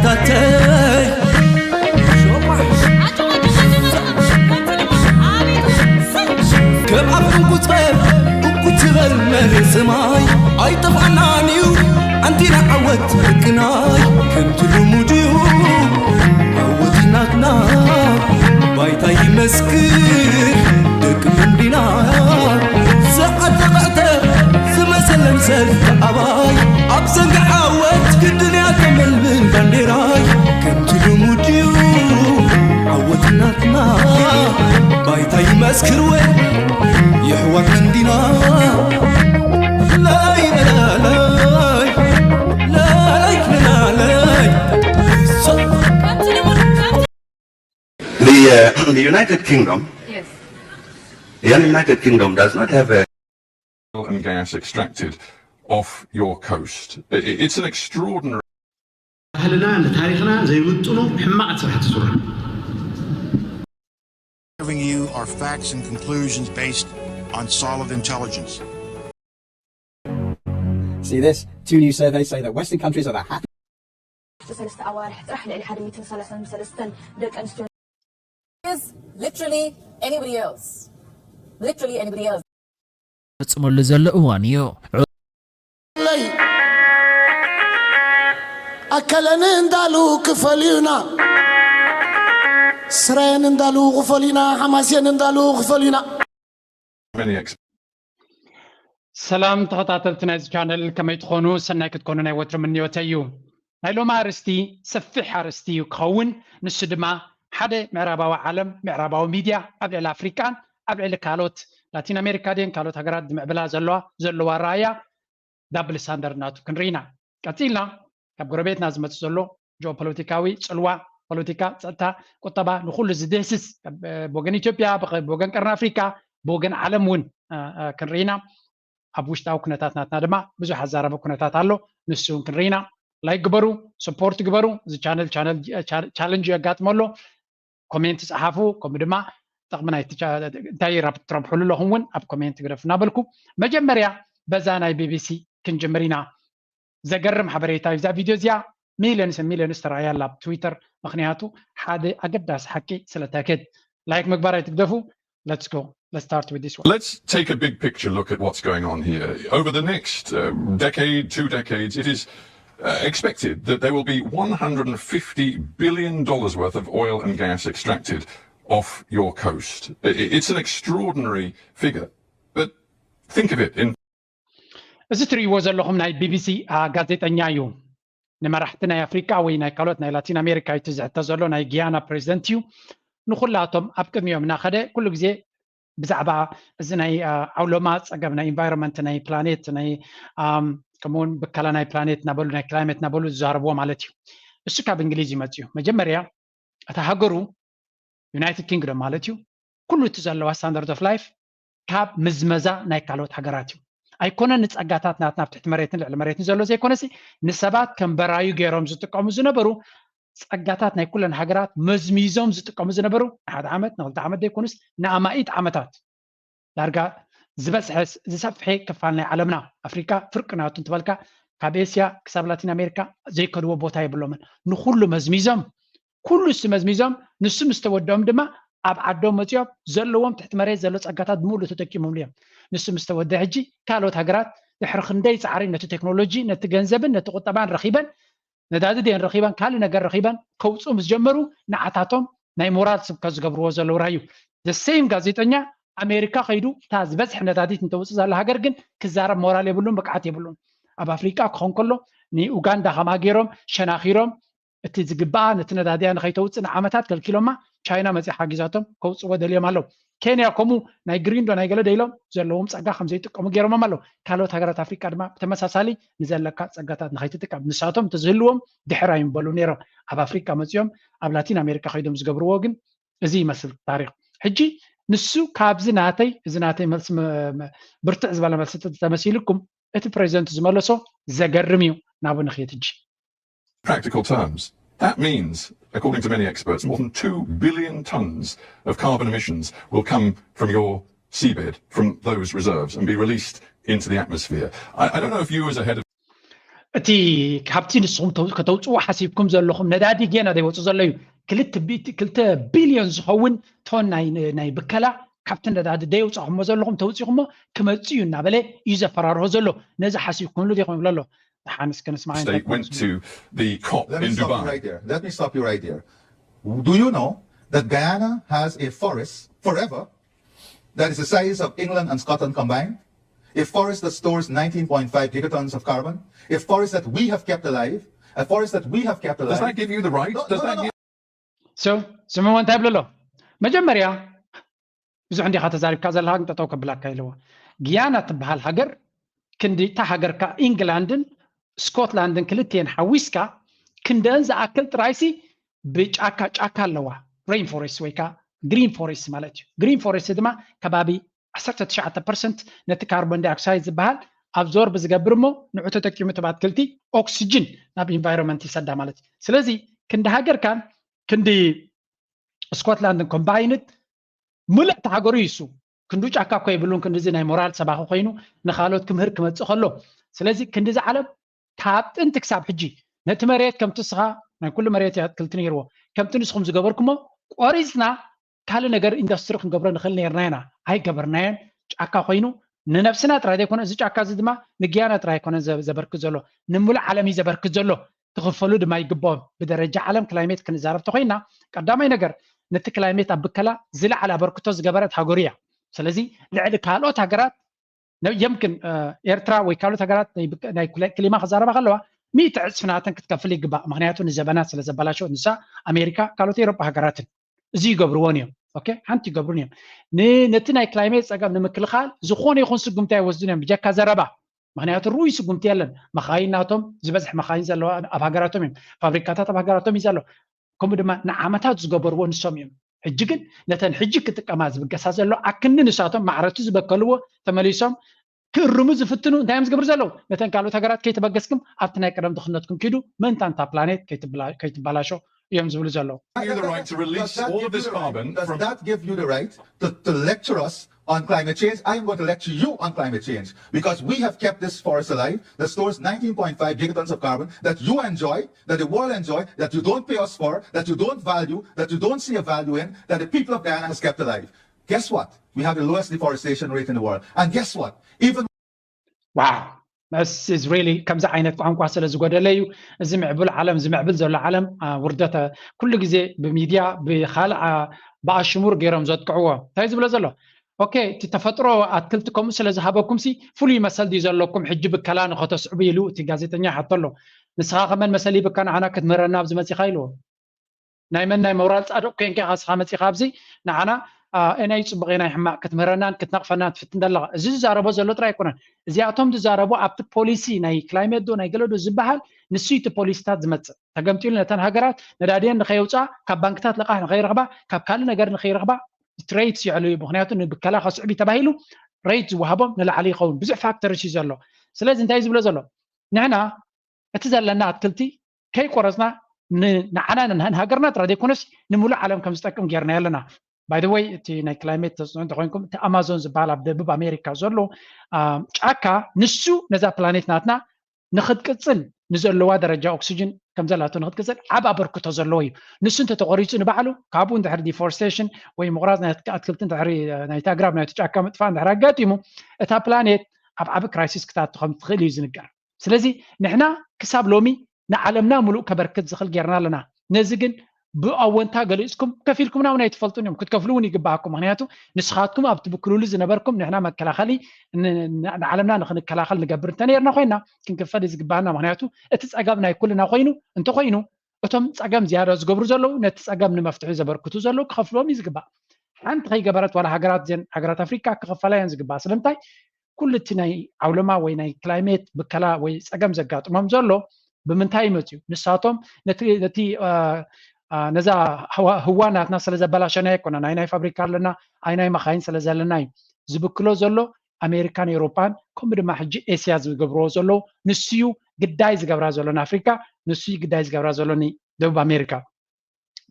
ታተይ ከም ኣፍ እንቁጸር እኩ ትበል መሬት ሰማይ ኣይጠፍኣናን እዩ ኣንቲና ዓወት ልክናይ ከምቲ ልሙድ እዩ ዓወት ናትና ባይታ ይመስክር ደቂ መንዲና ዝዓተቐዕተ ዝመሰለን ሰልፊ ኣባይ ኣብ ዘንጊ ዓወት ግድን እያ ተመልምል ባንዴራይ ከምቲ ልሙድ እዩ ዓወት ናትና ባይታ ይመስክር ወይ የሕዋት መንዲና ላላይ ላላይ ላላይ ላላይ The, uh, the United Kingdom, Yes. the United Kingdom does not have a oil and gas extracted off your coast. I- It's an extraordinary ባህልና ንታሪኽና ዘይምጥኑ ሕማቓት ስራሕቲ ዝስርሑ Giving you are facts and conclusions based on solid intelligence. See this? Two new surveys say that Western countries are the happiest. ሰለስተ ኣዋርሕ ጥራሕ ልዕሊ ሓደ ሚእትን ሰላሳን ሰለስተን ደቂ ኣንስትዮ is literally anybody else. Literally anybody else. ፈጽመሉ ዘሎ እዋን እዩ። ለይ ኣከለን እንዳሉ ክፈልዩና ስራየን እንዳሉ ክፈልዩና ሓማስየን እንዳሉ ክፈልዩና many experts. ሰላም ተኸታተልቲ ናይዚ ቻነል ከመይ ትኾኑ ሰናይ ክትኮኑ ናይ ወትሩ ምንዮተይ እዩ ናይ ሎሚ ኣርስቲ ሰፊሕ ኣርስቲ እዩ ክኸውን ንሱ ድማ ሓደ ምዕራባዊ ዓለም ምዕራባዊ ሚድያ ኣብ ልዕሊ ኣፍሪቃን ኣብ ልዕሊ ካልኦት ላቲን ኣሜሪካ ድን ካልኦት ሃገራት ዝምዕብላ ዘለዋ ዘለዋ ራእያ ዳብል ስታንዳርድ ናቱ ክንርኢ ኢና ቀፂልና ካብ ጎረቤትና ዝመፅእ ዘሎ ጂኦፖለቲካዊ ፅልዋ ፖለቲካ ፀጥታ ቁጠባ ንኩሉ ዝድህስስ ብወገን ኢትዮጵያ ብወገን ቀርኒ ኣፍሪካ ብወገን ዓለም እውን ክንርኢ ኢና ኣብ ውሽጣዊ ኩነታት ናትና ድማ ብዙሕ ኣዛረቢ ኩነታት ኣሎ ንሱ እውን ክንርኢ ኢና ላይክ ግበሩ ሰፖርት ግበሩ እዚ ቻነል ቻለንጅ የጋጥሞ ኣሎ ኮሜንት ፀሓፉ ከምኡ ድማ ጥቕሚ ናይ እንታይ ትረብሕሉ ኣለኹም እውን ኣብ ኮሜንት ግደፉ እናበልኩ መጀመርያ በዛ ናይ ቢቢሲ ክንጅምር ኢና ዘገርም ሓበሬታ እዩ እዛ ቪድዮ እዚኣ ሚሊዮንስ ሚሊዮንስ ተረኣያ ኣላ ኣብ ትዊተር ምክንያቱ ሓደ ኣገዳሲ ሓቂ ስለተክድ ላይክ ምግባር ኣይትግደፉ let's go let's start with this one Let's take a big picture look at what's going on here. Over the next uh, decade, two decades, it is uh, expected that there will be one hundred fifty billion dollars worth of oil and gas extracted off your coast. It's an extraordinary figure, but think of it in እዚ ትርእይዎ ዘለኹም ናይ ቢቢሲ ጋዜጠኛ እዩ ንመራሕቲ ናይ ኣፍሪቃ ወይ ናይ ካልኦት ናይ ላቲን ኣሜሪካ እዩ ዝሕተ ዘሎ ናይ ጊያና ፕሬዚደንት እዩ ንኩላቶም ኣብ ቅድሚኦም እናኸደ ኩሉ ግዜ ብዛዕባ እዚ ናይ ዓውሎማ ፀገም ናይ ኢንቫይሮንመንት ናይ ፕላኔት ናይ ከምኡውን ብከላ ናይ ፕላኔት እናበሉ ናይ ክላይመት እናበሉ ዝዛረብዎ ማለት እዩ እሱ ካብ እንግሊዝ ይመፅእ እዩ መጀመርያ እታ ሃገሩ ዩናይትድ ኪንግዶም ማለት እዩ ኩሉ እቲ ዘለዋ ስታንዳርድ ኦፍ ላይፍ ካብ ምዝመዛ ናይ ካልኦት ሃገራት እዩ ኣይኮነን ንፀጋታት ናትና ኣብ ትሕቲ መሬትን ልዕሊ መሬትን ዘሎ ዘይኮነሲ ንሰባት ከም በራዩ ገይሮም ዝጥቀሙ ዝነበሩ ፀጋታት ናይ ኩለን ሃገራት መዝሚዞም ዝጥቀሙ ዝነበሩ ንሓደ ዓመት ንክልተ ዓመት ዘይኮኑስ ንኣማኢት ዓመታት ዳርጋ ዝበዝሐ ዝሰፍሐ ክፋል ናይ ዓለምና ኣፍሪካ ፍርቂ ናቱ እንትበልካ ካብ ኤስያ ክሳብ ላቲን ኣሜሪካ ዘይከድዎ ቦታ የብሎምን ንኩሉ መዝሚዞም ኩሉ እሱ መዝሚዞም ንሱ ምስ ተወደኦም ድማ ኣብ ዓዶም መፅኦም ዘለዎም ትሕቲ መሬት ዘሎ ፀጋታት ብምሉ ተጠቂሞምሉ እዮም ንሱ ምስ ተወደ ሕጂ ካልኦት ሃገራት ድሕሪ ክንደይ ፃዕሪ ነቲ ቴክኖሎጂ ነቲ ገንዘብን ነቲ ቁጠባን ረኪበን ነዳዲ ደን ረኺበን ካልእ ነገር ረኺበን ከውፅኡ ምስ ጀመሩ ንዓታቶም ናይ ሞራል ስብከት ዝገብርዎ ዘለዉ ራዩ the same ጋዜጠኛ ኣሜሪካ ከይዱ እታ ዝበዝሕ ነዳዲት እንተውፅእ ዘላ ሃገር ግን ክዛረብ ሞራል የብሉን ብቅዓት የብሉን ኣብ ኣፍሪቃ ክኾን ከሎ ንኡጋንዳ ከማ ገይሮም ሸናኺሮም እቲ ዝግባኣ ነቲ ነዳዲያ ንኸይተውፅእ ንዓመታት ከልኪሎማ ቻይና መፅያ ሓጊዛቶም ከውፅዎ ደልዮም ኣለዉ ኬንያ ከምኡ ናይ ግሪን ዶ ናይ ገለ ዶ ኢሎም ዘለዎም ፀጋ ከም ዘይጥቀሙ ገይሮሞም ኣለዉ ካልኦት ሃገራት ኣፍሪቃ ድማ ብተመሳሳሊ ንዘለካ ፀጋታት ንኸይትጥቀም ንሳቶም እንተዝህልዎም ድሕር ኣይምበሉ ነይሮም ኣብ ኣፍሪቃ መፅኦም ኣብ ላቲን ኣሜሪካ ከይዶም ዝገብርዎ ግን እዚ ይመስል ታሪክ ሕጂ ንሱ ካብዚ ናተይ እዚ ናተይ መልሲ ብርትዕ ዝበለ መልሲ ተመሲልኩም እቲ ፕሬዚደንት ዝመለሶ ዘገርም እዩ ናቡ ንኽየት ሕጂ practical terms. That means, according to many experts, more than two billion tonnes of carbon emissions will come from your seabed, from those reserves, and be released into the atmosphere. I, I don't know if you, as a head of እቲ ካብቲ ንስኹም ከተውፅዎ ሓሲብኩም ዘለኹም ነዳዲ ጌና ዘይወፁ ዘሎ እዩ። ክልተ ቢልዮን ዝኸውን ቶን ናይ ብከላ ካብቲ ነዳዲ ደየውፃኹሞ ዘለኹም ተውፂኹሞ ክመፅ እዩ እናበለ እዩ ዘፈራርሆ ዘሎ። ነዚ ሓሲብኩምሉ ዲኹም ይብሎ ኣሎ። ሓንስ ከነስማዕ State went to the COP Let in me stop you Dubai. right there. Let me stop you right there. Do you know that Guyana has a forest forever that is the size of England and Scotland combined? A forest that stores nineteen point five gigatons of carbon? A forest that we have kept alive? A forest that we have kept Does that alive? give you the right? No, Does no, no, that no. give So ስምዖን እንታይ ይብሎ ኣሎ? መጀመርያ ብዙሕ እንዲኻ ተዛሪብካ ዘለኻ ግን ጠጠው ከብላካ ኢልዎ። ጊያና ትበሃል ሃገር ክንዲ እታ ሃገርካ ኢንግላንድን ስኮትላንድን ክልቲኤን ሓዊስካ ክንደን ዝኣክል ጥራይሲ ብጫካ ጫካ ኣለዋ። ሬን ፎሬስት ወይ ከዓ ግሪን ፎሬስት ማለት እዩ። ግሪን ፎሬስት ድማ ከባቢ ዓሰርተ ትሽዓተ ፐርሰንት ነቲ ካርቦን ዳይኦክሳይድ ዝበሃል ኣብዞርብ ዝገብር እሞ ንዑ ተጠቂሙ እቶም ኣትክልቲ ኦክስጅን ናብ ኢንቫይሮንመንት ይሰዳ ማለት እዩ። ስለዚ ክንዲ ሃገርካን ክንዲ ስኮትላንድን ኮምባይንድ ምልእቲ ሃገሩ ይሱ ክንዱ ጫካ እኮ የብሉን። ክንዲዚ ናይ ሞራል ሰባኺ ኮይኑ ንኻልኦት ክምህር ክመፅእ ከሎ ስለዚ ክንዲዚ ዓለም ካብ ጥንቲ ክሳብ ሕጂ ነቲ መሬት ከምቲ ንስኻ ናይ ኩሉ መሬት እያ ኣትክልቲ ነይርዎ ከምቲ ንስኹም ዝገበርኩሞ ቆሪፅና ካልእ ነገር ኢንዱስትሪ ክንገብሮ ንኽእል ነርና ኢና ኣይገበርናዮን። ጫካ ኮይኑ ንነብስና ጥራይ ዘይኮነ እዚ ጫካ እዚ ድማ ንጊያና ጥራይ ኣይኮነን ዘበርክት ዘሎ ንምሉእ ዓለም እዩ ዘበርክት ዘሎ። ክኽፈሉ ድማ ይግብኦም። ብደረጃ ዓለም ክላይሜት ክንዛረብ ተኮይና ቀዳማይ ነገር ነቲ ክላይሜት ኣብ ብከላ ዝለዓለ ኣበርክቶ ዝገበረት ሃገሩ እያ። ስለዚ ልዕሊ ካልኦት ሃገራት የምክን ኤርትራ ወይ ካልኦት ሃገራት ናይ ክሊማ ክዛረባ ከለዋ ሚእቲ ዕፅፊ ናተን ክትከፍል ይግባእ። ምክንያቱ ንዘበናት ስለ ዘበላሸው ንሳ ኣሜሪካ ካልኦት ኤሮጳ ሃገራትን እዚ ይገብርዎን እዮም። ኦኬ ሓንቲ ይገብሩን እዮም። ነቲ ናይ ክላይሜት ፀገም ንምክልኻል ዝኾነ ይኹን ስጉምቲ ኣይወስዱን እዮም ብጀካ ዘረባ። ምክንያቱ ርኡይ ስጉምቲ የለን። መኻይን ናቶም ዝበዝሕ መኻይን ዘለዋ ኣብ ሃገራቶም እዮም። ፋብሪካታት ኣብ ሃገራቶም እዩ ዘሎ። ከምኡ ድማ ንዓመታት ዝገበርዎ ንሶም እዮም። ሕጂ ግን ነተን ሕጂ ክጥቀማ ዝብገሳ ዘሎ ኣክኒ ንሳቶም ማዕረቱ ዝበከልዎ ተመሊሶም ክእርሙ ዝፍትኑ እንታይ እዮም ዝገብሩ ዘለዉ? ነተን ካልኦት ሃገራት ከይተበገስኩም ኣብቲ ናይ ቀደም ድኽነትኩም ኪዱ ምእንታን እታ ፕላኔት ከይትበላሾ እዮም ዝብሉ ዘለዉ። Give you the right to release Does that all give of you this the- carbon does from that give you the right to, to lecture us on climate change? I am going to lecture you on climate change because we have kept this forest alive that stores nineteen point five gigatons of carbon that you enjoy, that the world enjoy, that you don't pay us for, that you don't value, that you don't see a value in, that the people of Guyana has kept alive. Guess what? We have the lowest deforestation rate in the world. And guess what? Even wow this is really ከምዚ ዓይነት ቋንቋ ስለ ዝጎደለ እዩ። እዚ ምዕቡል ዓለም ዝምዕብል ዘሎ ዓለም ውርደተ ኩሉ ግዜ ብሚድያ ብካልእ ብኣሽሙር ገይሮም ዘጥቅዕዎ እንታይ ዝብሎ ዘሎ? ኦኬ እቲ ተፈጥሮ ኣትክልቲ ከምኡ ስለ ዝሃበኩም ሲ ፍሉይ መሰል ድዩ ዘለኩም ሕጂ ብከላ ንኸተስዕቡ ኢሉ እቲ ጋዜጠኛ ይሓቶ ኣሎ። ንስኻ ከመን መሰል ሂብካ ንዓና ክትምህረና ኣብዚ መፂኻ ኢልዎ። ናይ መን ናይ ሞራል ፃድቕ ኮንካ ኢኻ ስኻ መፂኻ ኣብዚ ንዓና ኤናይ ፅቡቕ ኤናይ ሕማቕ ክትምህረናን ክትነቕፈናን ትፍትን ዘለኻ። እዚ ዝዛረቦ ዘሎ ጥራይ ኣይኮነን። እዚኣቶም ዝዛረቡ ኣብቲ ፖሊሲ ናይ ክላይሜት ዶ ናይ ገለ ዶ ዝበሃል ንሱ እቲ ፖሊሲታት ዝመፅእ ተገምጢሉ ነተን ሃገራት ነዳድየን ንኸየውፅኣ ካብ ባንክታት ለቓሕ ንኸይረኽባ ካብ ካልእ ነገር ንኸይረኽባ እቲ ሬትስ ይዕሉ እዩ። ምክንያቱ ንብከላ ከስዕብ እዩ ተባሂሉ ሬት ዝወሃቦም ንላዕሊ ይኸውን። ብዙሕ ፋክተርስ እዩ ዘሎ። ስለዚ እንታይ ዝብሎ ዘሎ ንሕና እቲ ዘለና ኣትክልቲ ከይቆረፅና ንዓና ንሃገርና ጥራይ ዘይኮነስ ንምሉእ ዓለም ከም ዝጠቅም ጌርና ኣለና። ባይ ወይ እቲ ናይ ክላይሜት ተፅንዑ እንተኮይንኩም እቲ ኣማዞን ዝበሃል ኣብ ደቡብ ኣሜሪካ ዘሎ ጫካ ንሱ ነዛ ፕላኔት ናትና ንክትቅፅል ንዘለዋ ደረጃ ኦክሲጅን ከምዘላቶ ንክትቅፅል ዓብ ኣበርክቶ ዘለዎ እዩ። ንሱ እንተተቆሪፁ ንባዕሉ ካብኡ እንድሕሪ ዲፎርስቴሽን ወይ ምቁራፅ ኣትክልቲ ናይቲ ኣግራብ ናይቲ ጫካ ምጥፋእ እንድሕር ኣጋጢሙ እታ ፕላኔት ኣብ ዓብ ክራይሲስ ክታቱ ከም ትኽእል እዩ ዝንገር። ስለዚ ንሕና ክሳብ ሎሚ ንዓለምና ሙሉእ ከበርክት ዝኽእል ጌርና ኣለና። ነዚ ግን ብኣወንታ ገሊፅኩም ከፊልኩምና እውን ኣይትፈልጡን እዮም። ክትከፍሉ እውን ይግባኣኩም። ምክንያቱ ንስኻትኩም ኣብ ትብክሉሉ ዝነበርኩም ንሕና መከላኸሊ ንዓለምና ንክንከላኸል ንገብር እንተነርና ኮይና ክንክፈል እዩ ዝግባኣና። ምክንያቱ እቲ ፀገም ናይ ኩልና ኮይኑ እንተኮይኑ እቶም ፀገም ዝያዳ ዝገብሩ ዘለዉ ነቲ ፀገም ንመፍትሒ ዘበርክቱ ዘለዉ ክኸፍልዎም እዩ ዝግባእ። ሓንቲ ከይገበረት ዋላ ሃገራት ዜን ሃገራት ኣፍሪካ ክኸፈላ እየን ዝግባእ። ስለምንታይ ኩሉ እቲ ናይ ዓውለማ ወይ ናይ ክላይሜት ብከላ ወይ ፀገም ዘጋጥሞም ዘሎ ብምንታይ ይመፅዩ? ንሳቶም ነቲ ነዛ ህዋ ናትና ስለ ዘበላሸና ኣይኮነን። ኣይ ናይ ፋብሪካ ኣለና ኣይ ናይ መኻይን ስለ ዘለና እዩ። ዝብክሎ ዘሎ ኣሜሪካን ኤውሮፓን ከምኡ ድማ ሕጂ ኤስያ ዝገብርዎ ዘለዉ ንሱዩ ግዳይ ዝገብራ ዘሎ ንኣፍሪካ ንሱዩ ግዳይ ዝገብራ ዘሎ ንደቡብ ኣሜሪካ።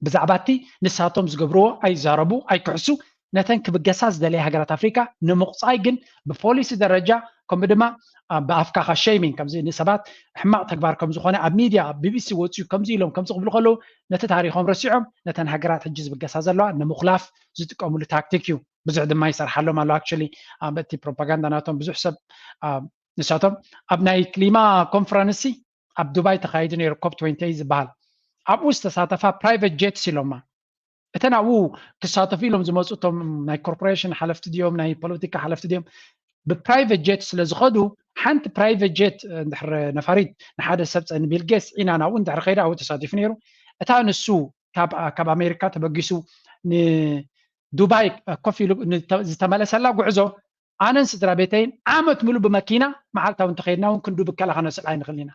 ብዛዕባ እቲ ንሳቶም ዝገብርዎ ኣይዛረቡ ኣይክሕሱ። ነተን ክብገሳ ዝደለያ ሃገራት ኣፍሪካ ንምቑፃይ ግን ብፖሊሲ ደረጃ ከምኡ ድማ ብኣፍካኻ ሸይሚንግ ከምዚ ንሰባት ሕማቕ ተግባር ከም ዝኾነ ኣብ ሚድያ ኣብ ቢቢሲ ወፅዩ ከምዚ ኢሎም ከምዚ ክብሉ ከለዉ ነቲ ታሪኾም ረሲዖም ነተን ሃገራት ሕጂ ዝብገሳ ዘለዋ ንምኹላፍ ዝጥቀምሉ ታክቲክ እዩ። ብዙሕ ድማ ይሰርሓሎም ኣሎ። ኣክቹሊ እቲ ፕሮፓጋንዳ ናቶም ብዙሕ ሰብ ንሳቶም ኣብ ናይ ክሊማ ኮንፈረንስ ኣብ ዱባይ ተኻይዱ ነይሩ ኮፕ ትወንቲ ዝበሃል ኣብኡ ዝተሳተፋ ፕራይቨት ጀትስ ኢሎማ እተን ኣብኡ ክሳተፉ ኢሎም ዝመፁ እቶም ናይ ኮርፖሬሽን ሓለፍቲ ድዮም ናይ ፖለቲካ ሓለፍቲ ድዮም ብፕራይቨት ጀት ስለ ዝኸዱ ሓንቲ ፕራይቨት ጀት እንድሕር ነፋሪት ንሓደ ሰብ ንቢል ጌትስ ዒና ናብኡ እንድሕር ከይዳ ኣብኡ ተሳቲፉ ነይሩ እታ ንሱ ካብ ኣሜሪካ ተበጊሱ ንዱባይ ኮፍ ኢሉ ዝተመለሰላ ጉዕዞ ኣነን ስድራ ቤተይን ዓመት ሙሉ ብመኪና መዓልታዊ እንተኸይድና እውን ክንዱ ብከላ ከነስዕል ኣይንኽእል ኢና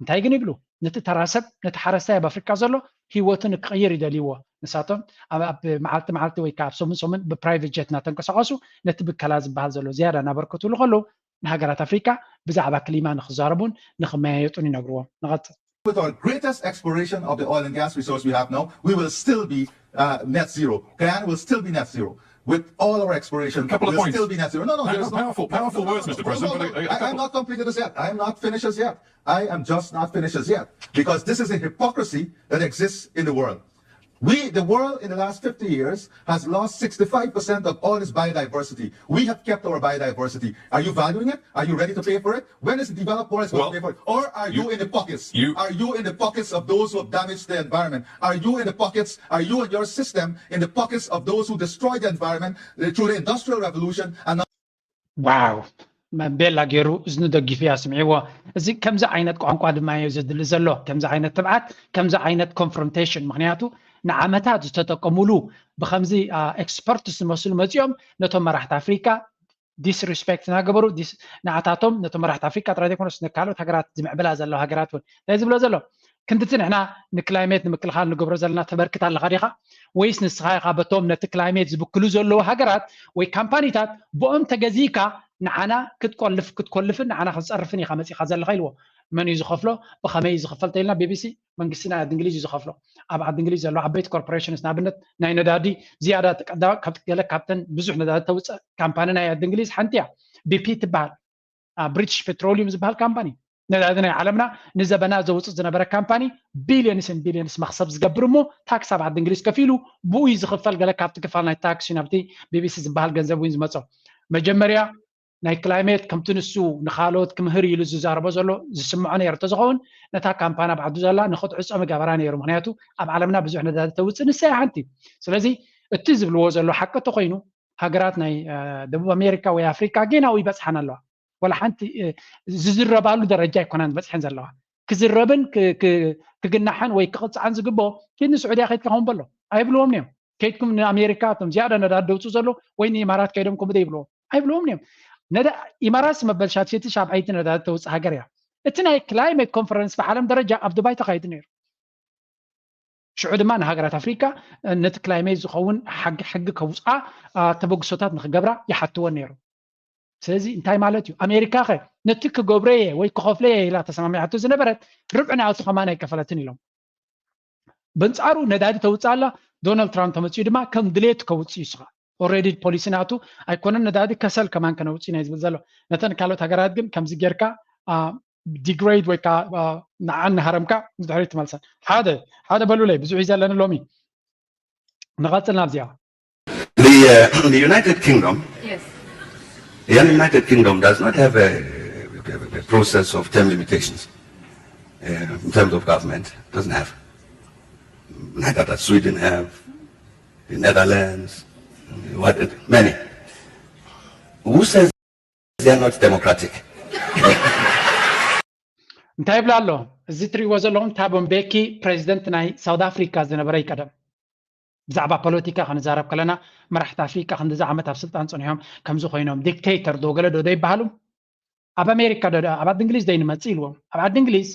እንታይ ግን ይብሉ ነቲ ተራ ሰብ ነቲ ሓረስታይ ኣብ ኣፍሪካ ዘሎ ህይወቱ ንክቕይር ይደልይዎ ንሳቶም ኣብ መዓልቲ መዓልቲ ወይ ከዓ ኣብ ሰሙን ሰሙን ብፕራይቨት ጀት እናተንቀሳቐሱ ነቲ ብከላ ዝበሃል ዘሎ ዝያዳ እናበርከትሉ ከለዉ ንሃገራት ኣፍሪካ ብዛዕባ ክሊማ ንክዛረቡን ንክመያየጡን ይነግርዎም ንቐፅል With our greatest exploration of the oil and gas resource we have now, we will still be uh, net zero. Guyana will still be net zero. With all our exploration, Couple of we'll points. still be net zero. No, no, That's no, no. powerful, powerful words, Mister President. No, no, But a, a I, I'm couple- not completed this yet. I'm not finished as yet. I am just not finished as yet. Because this is a hypocrisy that exists in the world. We, the world in the last fifty years, has lost sixty-five percent of all its biodiversity. We have kept our biodiversity. Are you valuing it? Are you ready to pay for it? When is the developed world going Well, to pay for it? Or are you, you- in the pockets? you- Are you in the pockets of those who have damaged the environment? Are you in the pockets? Are you and your system in the pockets of those who destroyed the environment uh, through the industrial revolution and ዋው መቤላ ገይሩ እዝኑ ደጊፉ እያ ስምዒዎ እዚ ከምዚ ዓይነት ቋንቋ ድማ እዩ ዘድሊ ዘሎ ከምዚ ዓይነት ትብዓት ከምዚ ዓይነት ኮንፍሮንቴሽን ምክንያቱ ንዓመታት ዝተጠቀሙሉ ብከምዚ ኤክስፐርት ዝመስሉ መፂኦም ነቶም መራሕቲ ኣፍሪካ ዲስሪስፔክት እናገበሩ ንዓታቶም ነቶም መራሕቲ ኣፍሪካ ጥራይ ዘይኮነስ ንካልኦት ሃገራት ዝምዕብላ ዘለዋ ሃገራት እውን እንታይ ዝብሎ ዘሎ ክንድቲ ንሕና ንክላይሜት ንምክልኻል ንገብሮ ዘለና ተበርክት ኣለኻ ዲኻ ወይስ ንስኻ ኢኻ በቶም ነቲ ክላይሜት ዝብክሉ ዘለዉ ሃገራት ወይ ካምፓኒታት ብኦም ተገዚእካ ንዓና ክትቆልፍ ክትኮልፍን ንዓና ክትፀርፍን ኢኻ መፂኻ ዘለኻ ኢልዎ መን እዩ ዝኸፍሎ ብኸመይ እዩ ዝኽፈል ተኢልና ቢቢሲ መንግስቲ ናይ ዓዲ እንግሊዝ እዩ ዝኸፍሎ ኣብ ዓዲ እንግሊዝ ዘለዋ ዓበይቲ ኮርፖሬሽንስ ንኣብነት ናይ ነዳዲ ዝያዳ ገለ ካብተን ብዙሕ ነዳዲ ተውፅእ ካምፓኒ ናይ ዓዲ እንግሊዝ ሓንቲ እያ ቢፒ ትበሃል ብሪቲሽ ፔትሮሊዩም ዝበሃል ካምፓኒ ነዳዲ ናይ ዓለምና ንዘበና ዘውፅእ ዝነበረ ካምፓኒ ቢልዮንስን ቢልዮንስ መክሰብ ዝገብር እሞ ታክስ ኣብ ዓዲ እንግሊዝ ከፊሉ ብኡ እዩ ዝኽፈል ገለ ካብቲ ክፋል ናይ ታክስ እዩ ናብቲ ቢቢሲ ዝበሃል ገንዘብ እውን ዝመፆ መጀመርያ ናይ ክላይሜት ከምቲ ንሱ ንካልኦት ክምህር ኢሉ ዝዛረቦ ዘሎ ዝስምዖ ነይሩ ተዝኸውን ነታ ካምፓኒ ኣብ ዓዱ ዘላ ንክትዕፆ ምገበራ ነይሩ ምክንያቱ ኣብ ዓለምና ብዙሕ ነዳዲ ተውፅእ ንሳ እያ ሓንቲ ስለዚ እቲ ዝብልዎ ዘሎ ሓቂ ተኮይኑ ሃገራት ናይ ደቡብ ኣሜሪካ ወይ ኣፍሪካ ጌናዊ ይበፅሓን ኣለዋ ወላ ሓንቲ ዝዝረባሉ ደረጃ ኣይኮናን ዝበፅሐን ዘለዋ ክዝረብን ክግናሕን ወይ ክቕፅዓን ዝግብኦ ኪድ ንስዑድያ ከይድካ ከም በሎ ኣይብልዎም እዮም ከይድኩም ንኣሜሪካ እቶም ዝያዳ ነዳዲ ደውፁ ዘሎ ወይ ንኢማራት ከይዶም ከምኡ ይብልዎም ኣይብልዎም እዮም ነዳ ኢማራት መበል ሻትሽቲ ሻብዓይቲ ነዳዲ ተውፅእ ሃገር እያ እቲ ናይ ክላይሜት ኮንፈረንስ ብዓለም ደረጃ ኣብ ዱባይ ተኻይዱ ነይሩ ሽዑ ድማ ንሃገራት ኣፍሪካ ነቲ ክላይሜት ዝኸውን ሕጊ ከውፅኣ ተበግሶታት ንክገብራ ይሓትወን ነይሩ ስለዚ እንታይ ማለት እዩ ኣሜሪካ ከ ነቲ ክገብረየ ወይ ክኸፍለየ ኢላ ተሰማሚዓቶ ዝነበረት ርብዒ ናቱ ከማን ኣይከፈለትን ኢሎም በንፃሩ ነዳዲ ተውፅእ ኣላ ዶናልድ ትራምፕ ተመፅኡ ድማ ከም ድሌቱ ከውፅእ ይስኻ ኦረዲ ፖሊሲ ናቱ ኣይኮነን ነዳዲ ከሰል ከማን ከነውፅእ ናይ ዝብል ዘሎ ነተን ካልኦት ሃገራት ግን ከምዚ ጌርካ ዲግሬድ ወይ ከዓ ንዓን ንሃረምካ ንድሕሪት ትመልሰን ሓደ ሓደ በሉለይ ብዙሕ እዩ ዘለኒ ሎሚ ንቐፅል ናብዚኣ The, uh, the United Kingdom, yes. The United Kingdom does not have a, a, a process of term limitations uh, in terms of government. It doesn't have. Neither does Sweden have, the Netherlands, what, many. Who says they are not democratic? እንታይ ይብላ ኣሎ እዚ ትሪእዎ ዘለኹም ታቦ ምቤኪ ፕሬዚደንት ናይ ሳውት ኣፍሪካ ዝነበረ ይቀደም ብዛዕባ ፖለቲካ ክንዛረብ ከለና መራሕቲ ኣፍሪካ ክንዲዚ ዓመት ኣብ ስልጣን ፀኒሖም ከምዚ ኮይኖም ዲክቴተር ዶ ገለ ዶ ዘይበሃሉ ኣብ ኣሜሪካ ዶ ኣብ ዓዲ እንግሊዝ ዘይንመፅእ ኢልዎም ኣብ ዓዲ እንግሊዝ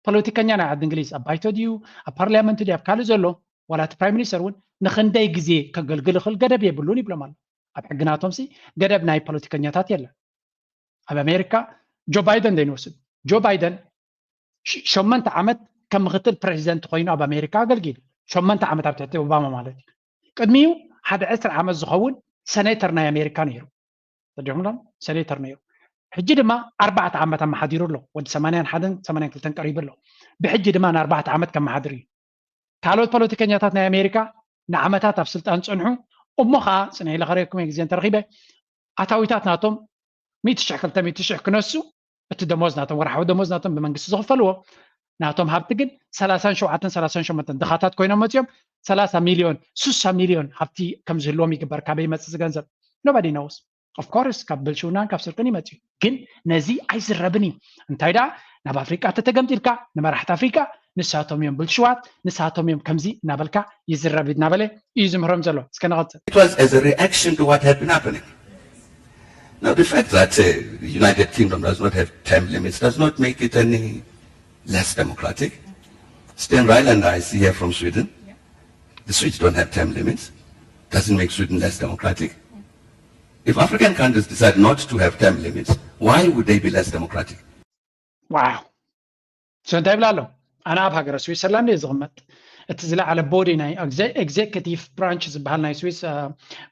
ፖለቲከኛ ናይ ዓዲ እንግሊዝ ኣብ ባይቶ ድዩ ኣብ ፓርላመንት ድዩ ኣብ ካልእ ዘሎ ዋላ እቲ ፕራይም ሚኒስተር እውን ንክንደይ ግዜ ከገልግል ይኽእል ገደብ የብሉን ይብሎም ኣሎ ኣብ ሕግናቶም ሲ ገደብ ናይ ፖለቲከኛታት የለን ኣብ ኣሜሪካ ጆ ባይደን ዘይንወስድ ጆ ባይደን ሸመንተ ዓመት ከም ምክትል ፕሬዚደንት ኮይኑ ኣብ ኣሜሪካ ኣገልጊሉ ሸመንተ ዓመት ኣብ ትሕቲ ኦባማ ማለት እዩ ቅድሚኡ ሓደ ዕስራ ዓመት ዝኸውን ሰኔተር ናይ ኣሜሪካ ነይሩ ተዲኹምሎም ሰኔተር ነይሩ ሕጂ ድማ ኣርባዕተ ዓመት ኣመሓዲሩ ኣሎ። ወዲ ሰማንያን ሓደን ሰማንያን ክልተን ቀሪቡ ኣሎ። ብሕጂ ድማ ንኣርባዕተ ዓመት ከመሓድር እዩ። ካልኦት ፖለቲከኛታት ናይ ኣሜሪካ ንዓመታት ኣብ ስልጣን ዝፀንሑ፣ እሞ ከዓ ፅነ ኢለ ከረኩም ግዜ እንተረኪበ ኣታዊታት ናቶም ሚእቲ ሽሕ ክልተ ሚእቲ ሽሕ ክነሱ፣ እቲ ደሞዝ ናቶም፣ ወርሓዊ ደሞዝ ናቶም ብመንግስቲ ዝኽፈልዎ ናቶም ሃብቲ ግን ሰላሳን ሸውዓተን ሰላሳን ሸሞንተን ድኻታት ኮይኖም መፅኦም ሰላሳ ሚልዮን ስሳ ሚልዮን ሃብቲ ከም ዝህልዎም ይግበር። ካበይ ይመፅእ እዚ ገንዘብ? Nobody knows. Of course ካብ ብልሽውናን ካብ ስርቅን ይመፅእ እዩ። ግን ነዚ ኣይዝረብን እዩ። እንታይ ደኣ ናብ ኣፍሪቃ ተተገምጢልካ ንመራሕቲ ኣፍሪቃ ንሳቶም እዮም ብልሽዋት፣ ንሳቶም እዮም ከምዚ እናበልካ ይዝረብ እናበለ እዩ ዝምህሮም ዘሎ። እስከ ንቐፅል። It was as a reaction to what had been happening. Now, the fact that uh, the United Kingdom does not have term limits does not make it any less democratic. Steinreil and I see here from Sweden. The Swedes don't have term limits. Doesn't make Sweden less democratic. If African countries decide not to have term limits, why would they be less democratic? ዋው። So እንታይ ይብላ ኣሎ? ኣነ ኣብ ሃገረ ስዊትዘርላንድ እየ ዝቕመጥ። እቲ ዝለዓለ ቦዲ ናይ ኤግዜኪቲቭ ብራንች ዝበሃል ናይ ስዊስ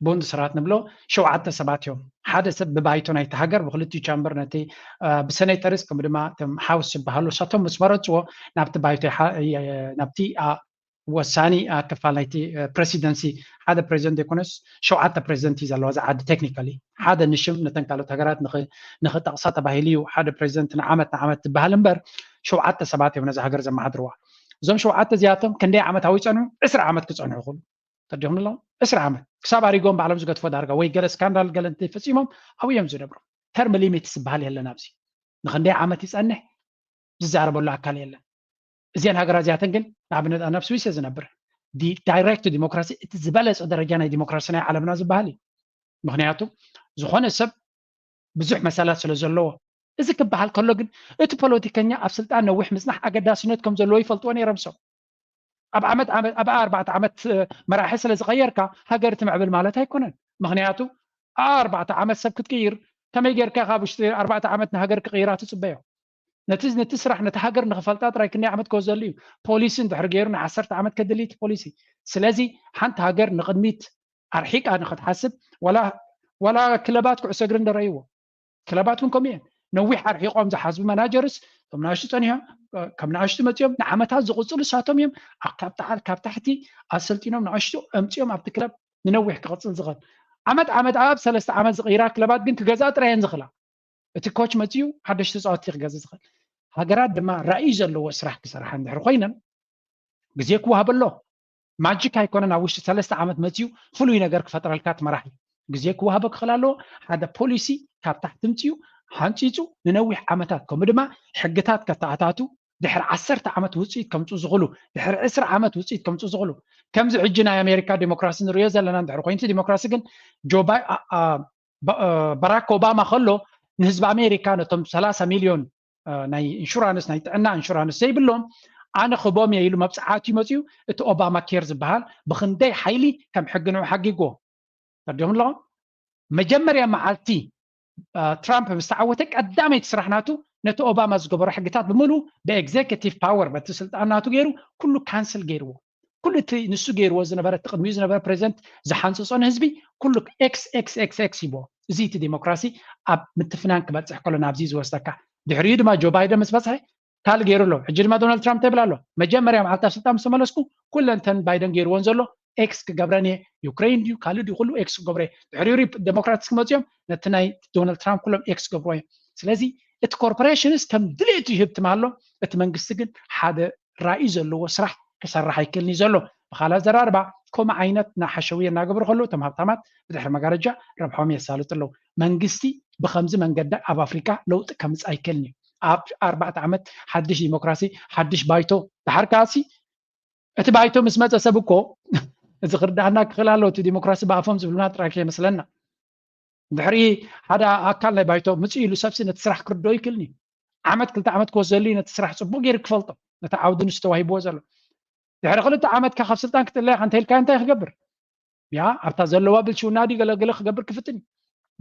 ቡንድስራት ንብሎ ሸውዓተ ሰባት እዮም። ሓደ ሰብ ብባይቶ ናይቲ ሃገር ብክልቲኡ ቻምበር ነቲ ብሰኔተርስ ከምኡ ድማ እቶም ሃውስ ዝበሃሉ እሳቶም ምስ መረፅዎ ናብቲ ባይቶ ናብቲ ወሳኒ ክፋል ናይቲ ፕረሲደንሲ ሓደ ፕረዚደንት ዘይኮነስ ሸውዓተ ፕረዚደንት እዩ ዘለዋ እዛ ዓዲ። ቴክኒካሊ ሓደ ንሽም ነተን ካልኦት ሃገራት ንኽጠቕሳ ተባሂሉ እዩ ሓደ ፕረዚደንት ንዓመት ንዓመት ትበሃል እምበር ሸውዓተ ሰባት እዮም ነዚ ሃገር ዘመሓድርዋ። እዞም ሸውዓተ እዚኣቶም ክንደይ ዓመት ኣብኡ ይፀንሑ? ዕስራ ዓመት ክፀንሑ ይኽእሉ። ተዲኹም ኣለኹም ዕስራ ዓመት ክሳብ ኣሪጎም ባዕሎም ዝገድፎ ዳርጋ ወይ ገለ ስካንዳል ገለ እንተፈፂሞም ኣብኡ እዮም ዝነብሩ። ተርም ሊሚት ዝበሃል የለን ኣብዚ። ንክንደይ ዓመት ይፀንሕ ዝዛረበሉ ኣካል የለን። እዚአን ሃገራት እዚኣተን ግን ንኣብነት ኣነ ኣብ ስዊስ እየ ዝነብር። ዳይሬክት ዲሞክራሲ እቲ ዝበለፀ ደረጃ ናይ ዲሞክራሲ ናይ ዓለምና ዝበሃል እዩ። ምክንያቱ ዝኾነ ሰብ ብዙሕ መሰላት ስለ ዘለዎ። እዚ ክበሃል ከሎ ግን እቲ ፖለቲከኛ ኣብ ስልጣን ነዊሕ ምፅናሕ ኣገዳስነት ከም ዘለዎ ይፈልጥዎ ነይሮም ሰብ። ኣብ ዓመት ዓመት ኣብ ኣርባዕተ ዓመት መራሒ ስለ ዝቐየርካ ሃገር ትምዕብል ማለት ኣይኮነን። ምክንያቱ ኣርባዕተ ዓመት ሰብ ክትቅይር ከመይ ጌርካ ካብ ውሽጢ ኣርባዕተ ዓመት ንሃገር ክቅይራ ትፅበዮ? ነቲ ነቲ ስራሕ ነቲ ሃገር ንክፈልጣ ጥራይ ክንደይ ዓመት ክወዘሉ እዩ? ፖሊሲ እንድሕር ገይሩ ንዓሰርተ ዓመት ከድሊ እቲ ፖሊሲ። ስለዚ ሓንቲ ሃገር ንቅድሚት ኣርሒቃ ንክትሓስብ ዋላ ዋላ ክለባት ኩዕሶ እግሪ እንደረእይዎ ክለባት እውን ከምኡ እየን። ነዊሕ ኣርሒቆም ዝሓስቡ መናጀርስ እቶም ንኣሽቱ ፀኒሖም ከም ንኣሽቱ መፂኦም ንዓመታት ዝቕፅሉ እሳቶም እዮም። ካብ ታሕቲ ኣሰልጢኖም ንኣሽቱ ኣምፂኦም ኣብቲ ክለብ ንነዊሕ ክቕፅል ዝኽእል። ዓመት ዓመት ኣብ ሰለስተ ዓመት ዝቕይራ ክለባት ግን ክገዝኣ ጥራይ እየን ዝኽእላ። እቲ ኮች መፂኡ ሓደሽቲ ተፃወትቲ ክገዝእ ዝኽእል። ሃገራት ድማ ራእይ ዘለዎ ስራሕ ክሰርሓ እንድሕር ኮይነን ግዜ ክወሃበ ኣሎ። ማጂክ ኣይኮነን ኣብ ውሽጢ ሰለስተ ዓመት መፂኡ ፍሉይ ነገር ክፈጥረልካ እቲ መራሒ። ግዜ ክወሃቦ ክኽእል ኣለዎ። ሓደ ፖሊሲ ካብ ታሕቲ ምፅኡ ሓንፂፁ ንነዊሕ ዓመታት ከምኡ ድማ ሕግታት ከተኣታቱ ድሕሪ ዓሰርተ ዓመት ውፅኢት ከምፅኡ ዝኽእሉ ድሕሪ ዕስራ ዓመት ውፅኢት ከምፅኡ ዝኽእሉ ከምዚ ሕጂ ናይ ኣሜሪካ ዲሞክራሲ ንሪኦ ዘለና እንድሕር ኮይኑ እቲ ዲሞክራሲ ግን ጆ ባይ በራክ ኦባማ ከሎ ንህዝቢ ኣሜሪካ ነቶም ሰላሳ ሚልዮን ናይ ኢንሹራንስ ናይ ጥዕና ኢንሹራንስ ዘይብሎም ኣነ ክቦም እየ ኢሉ መብፅዓቱ መፅኡ። እቲ ኦባማ ኬር ዝበሃል ብክንደይ ሓይሊ ከም ሕጊ ንዑ ሓጊጎ ተዲኹም ኣለኹም። መጀመርያ መዓልቲ ትራምፕ ምስ ተዓወተ ቀዳመይቲ ስራሕ ናቱ ነቲ ኦባማ ዝገበሮ ሕግታት ብምሉ ብኤግዜኪቲቭ ፓወር በቲ ስልጣን ናቱ ገይሩ ኩሉ ካንስል ገይርዎ። ኩሉ እቲ ንሱ ገይርዎ ዝነበረ እቲ ቅድሚኡ ዝነበረ ፕሬዚደንት ዝሓንፅፆ ንህዝቢ ኩሉ ኤክስ ኤክስ ኤክስ ኤክስ ይቦ። እዚ እቲ ዲሞክራሲ ኣብ ምትፍናን ክበፅሕ ከሎ ናብዚ ዝወስደካ። ድሕሪኡ ድማ ጆ ባይደን ምስ በፅሐ ካልእ ገይሩ ኣሎ። ሕጂ ድማ ዶናልድ ትራምፕ እንታይ ይብል ኣሎ? መጀመርያ መዓልቲ ኣብ ስልጣን ምስ ተመለስኩ ኩለን ተን ባይደን ገይርዎን ዘሎ ኤክስ ክገብረን እየ። ዩክሬን ድዩ ካልእ ድዩ ኩሉ ኤክስ ክገብሮ እየ። ድሕሪኡ ሪፕ ዴሞክራትስ ክመፅኦም ነቲ ናይ ዶናልድ ትራምፕ ኩሎም ኤክስ ክገብርዎ እዮም። ስለዚ እቲ ኮርፖሬሽንስ ከም ድሌቱ ይህብ ትማሎ እቲ መንግስቲ ግን ሓደ ራእይ ዘለዎ ስራሕ ክሰርሕ ኣይክእልን እዩ ዘሎ። ብካልእ ኣዘራርባ ከምኡ ዓይነት ናይ ሓሸውየ እናገበሩ ከለዉ እቶም ሃብታማት ብድሕሪ መጋረጃ ረብሖም የሳልጡ ኣለዉ። መንግስቲ ብከምዚ መንገዲ ኣብ ኣፍሪካ ለውጢ ከምፅእ ኣይክእልን እዩ። ኣብ ኣርባዕተ ዓመት ሓድሽ ዲሞክራሲ ሓድሽ ባይቶ ድሓር ከዓሲ እቲ ባይቶ ምስ መፀ ሰብ እኮ እዚ ክርዳእና ክኽእል ኣለዎ። እቲ ዲሞክራሲ ብኣፎም ዝብሉና ጥራይ ከይመስለና። ድሕሪ ሓደ ኣካል ናይ ባይቶ ምፅእ ኢሉ ሰብሲ ነቲ ስራሕ ክርድኦ ይክእልኒ። ዓመት ክልተ ዓመት ክወስደሉ እዩ ነቲ ስራሕ ፅቡቅ ገይሩ ክፈልጦ ነቲ ዓውዲ ንሱ ተዋሂብዎ ዘሎ። ድሕሪ ክልተ ዓመትካ ካብ ስልጣን ክትእለያ እንተ ኢልካ እንታይ ክገብር? ያ ኣብታ ዘለዋ ብልሽውና ድዩ ገለገለ ክገብር ክፍትን እዩ።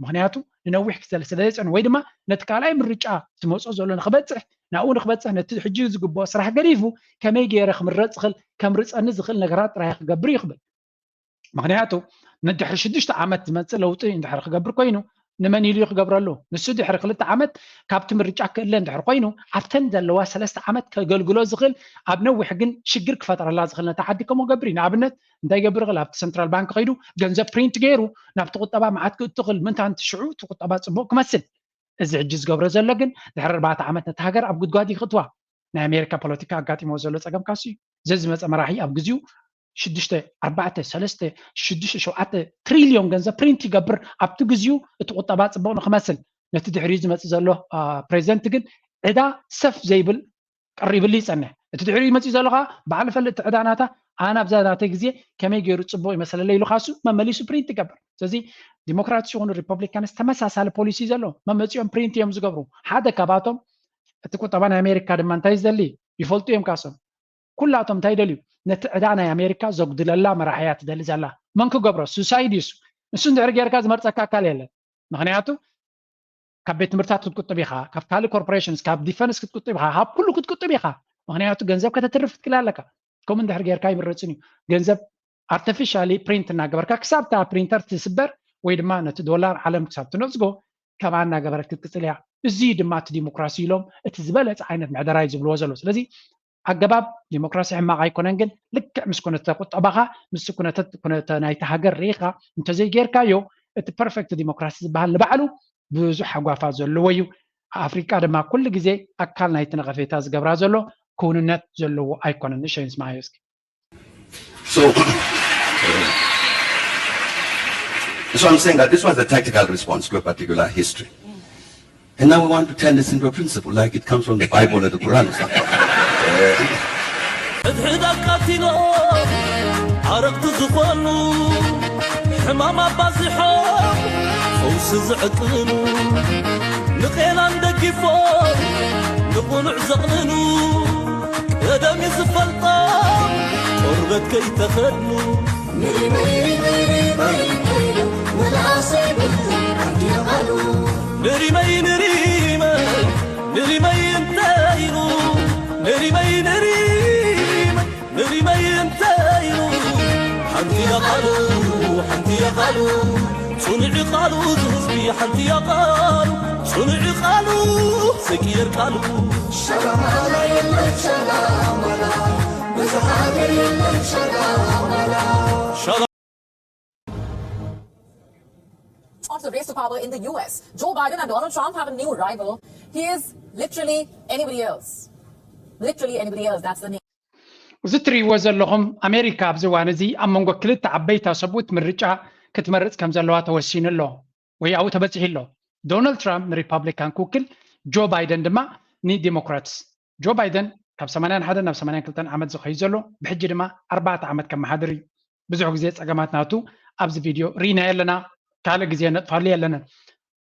ምክንያቱ ንነዊሕ ክሰለ ስለ ዘይፀንሑ ወይ ድማ ነቲ ካልኣይ ምርጫ ዝመፅኦ ዘሎ ንክበፅሕ ናብኡ ንክበፅሕ ነቲ ሕጂ ዝግብኦ ስራሕ ገዲፉ ከመይ ገይረ ክምረፅ ዝኽእል ከምርፀኒ ዝኽእል ነገራት ጥራይ ክገብር እዩ ክብል። ምክንያቱ ንድሕሪ ሽዱሽተ ዓመት ዝመፅእ ለውጢ እንድሕር ክገብር ኮይኑ ንመን ኢሉ እዩ ክገብረሉ? ንሱ ድሕሪ ክልተ ዓመት ካብቲ ምርጫ ክእለ እንድሕር ኮይኑ ኣብተን ዘለዋ ሰለስተ ዓመት ከገልግሎ ዝኽእል ኣብ ነዊሕ ግን ሽግር ክፈጥረላ ዝኽእል ነታ ዓዲ ከምኡ ገብር እዩ። ንኣብነት እንታይ ይገብር ይኽእል? ኣብቲ ሰንትራል ባንክ ከይዱ ገንዘብ ፕሪንት ገይሩ ናብቲ ቁጠባ መዓት ክእቱ ይኽእል። ምንታንቲ ሽዑ እቲ ቁጠባ ፅቡቅ ክመስል። እዚ ሕጂ ዝገብሮ ዘሎ ግን ድሕሪ ኣርባዕተ ዓመት ነታ ሃገር ኣብ ጉድጓድ ይኽእትዋ። ናይ ኣሜሪካ ፖለቲካ ኣጋጢሞ ዘሎ ፀገም ካሱ እዩ። ዘዝመፀ መራሒ ኣብ ግዚኡ ሽዱሽተ ኣርባዕተ ሰለስተ ሽዱሽተ ሸውዓተ ትሪልዮን ገንዘብ ፕሪንት ይገብር። ኣብቲ ግዚኡ እቲ ቁጠባ ፅቡቅ ንክመስል ነቲ ድሕሪኡ ዝመፅእ ዘሎ ፕሬዚደንት ግን ዕዳ ሰፍ ዘይብል ቀሪብሉ ይፀንሕ። እቲ ድሕሪኡ ይመፅእ ዘሎ ከዓ ባዕሉ ፈልጥ እቲ ዕዳ ናታ ኣነ ኣብዛ ናተይ ግዜ ከመይ ገይሩ ፅቡቅ ይመሰለለ ኢሉ ካሱ መመሊሱ ፕሪንት ይገብር። ስለዚ ዲሞክራትስ ይኹኑ ሪፐብሊካንስ ተመሳሳሊ ፖሊሲ ዘሎ መመፂኦም ፕሪንት እዮም ዝገብሩ። ሓደ ካባቶም እቲ ቁጠባ ናይ ኣሜሪካ ድማ እንታይ ዝደሊ ይፈልጡ እዮም ካሶም ኩላቶም እንታይ ይደልዩ? ነቲ ዕዳ ናይ ኣሜሪካ ዘጉድለላ መራሕያ ትደሊ ዘላ መን ክገብሮ? ሱሳይድ ይሱ ንሱ እንድሕር ጌርካ ዝመርፀካ ኣካል የለን። ምክንያቱ ካብ ቤት ትምህርታት ክትቁጥብ ኢኻ፣ ካብ ካልእ ኮርፖሬሽንስ፣ ካብ ዲፈንስ ክትቁጥብ ኢኻ፣ ካብ ኩሉ ክትቁጥብ ኢኻ። ምክንያቱ ገንዘብ ከተትርፍ ትክእል ኣለካ። ከምኡ እንድሕር ጌርካ ይምረፅን እዩ። ገንዘብ ኣርቲፊሻሊ ፕሪንት እናገበርካ ክሳብ እታ ፕሪንተር ትስበር ወይ ድማ ነቲ ዶላር ዓለም ክሳብ ትነፅጎ ከምኣ እናገበረት ክትቅፅል እያ። እዚ ድማ እቲ ዲሞክራሲ ኢሎም እቲ ዝበለፀ ዓይነት ምሕደራ እዩ ዝብልዎ ዘሎ። ስለዚ ኣገባብ ዲሞክራሲ ሕማቕ ኣይኮነን፣ ግን ልክዕ ምስ ኩነተ ቁጠባኻ ምስ ኩነተ ኩነተ ናይቲ ሃገር ርኢኻ እንተዘይጌርካዮ እቲ ፐርፌክት ዲሞክራሲ ዝበሃል ንባዕሉ ብዙሕ ሃጓፋት ዘለዎ እዩ። ኣፍሪቃ ድማ ኩሉ ግዜ ኣካል ናይቲ ነቐፌታ ዝገብራ ዘሎ ክውንነት ዘለዎ ኣይኮነን። ንእሽተይ ንስማዓዮ እስኪ። So, so I'm saying that this was a tactical response to a particular history. And now we want to turn this into a principle, like it comes from the Bible or the Quran or something. ሕድሕድ ኣቃቲሎም ዓረቕቲ ዝኾኑ ሕማም ኣባዚሖም ፈውሲ ዝዕጥኑ ንቄናን ደጊፎም ንቕኑዕ ዘቕንኑ ቀደም እዩ ዝፈልጦም ቆርበት ከይተኸድኑ ንሪመይ ንሪመይ ንሪመይ ንሪመይ ንሪመይ ንሪመይ ንሪመይ ንሪመይ እንታይ ኢሉ ንሪመይ ንሪመይ ንሪመይ እንታይ ኢሉ ሓንቲ እያ ቃሉ ሓንቲ እያ ቃሉ ጽኑዕ ቃሉ ዝህዝቢ ሓንቲ እያ ቃሉ ጽኑዕ ቃሉ ዘይቅየር ቃሉ ሸላማላ የለን ሸላማላ ብዙ ሃገር የለን ሸላማላ On to the race to power in the U S. Joe Biden and Donald Trump have a new rival. He is literally anybody else. Literally anybody else. That's the name. እዚ እትርእይዎ ዘለኹም ኣሜሪካ ኣብዚ እዋን እዚ ኣብ መንጎ ክልተ ዓበይቲ ኣሰብኡት ምርጫ ክትመርፅ ከም ዘለዋ ተወሲኑ ኣሎ ወይ ኣብኡ ተበፂሑ ኣሎ። ዶናልድ ትራምፕ ንሪፓብሊካን ክውክል፣ ጆ ባይደን ድማ ንዲሞክራትስ። ጆ ባይደን ካብ ሰማንያን ሓደን ናብ ሰማንያን ክልተን ዓመት ዝኸይድ ዘሎ ብሕጂ ድማ ኣርባዕተ ዓመት ከመሓድር እዩ። ብዙሕ ግዜ ፀገማት ናቱ ኣብዚ ቪድዮ ርኢናዮ ኣለና፣ ካልእ ግዜ ነጥፋሉ የለንን።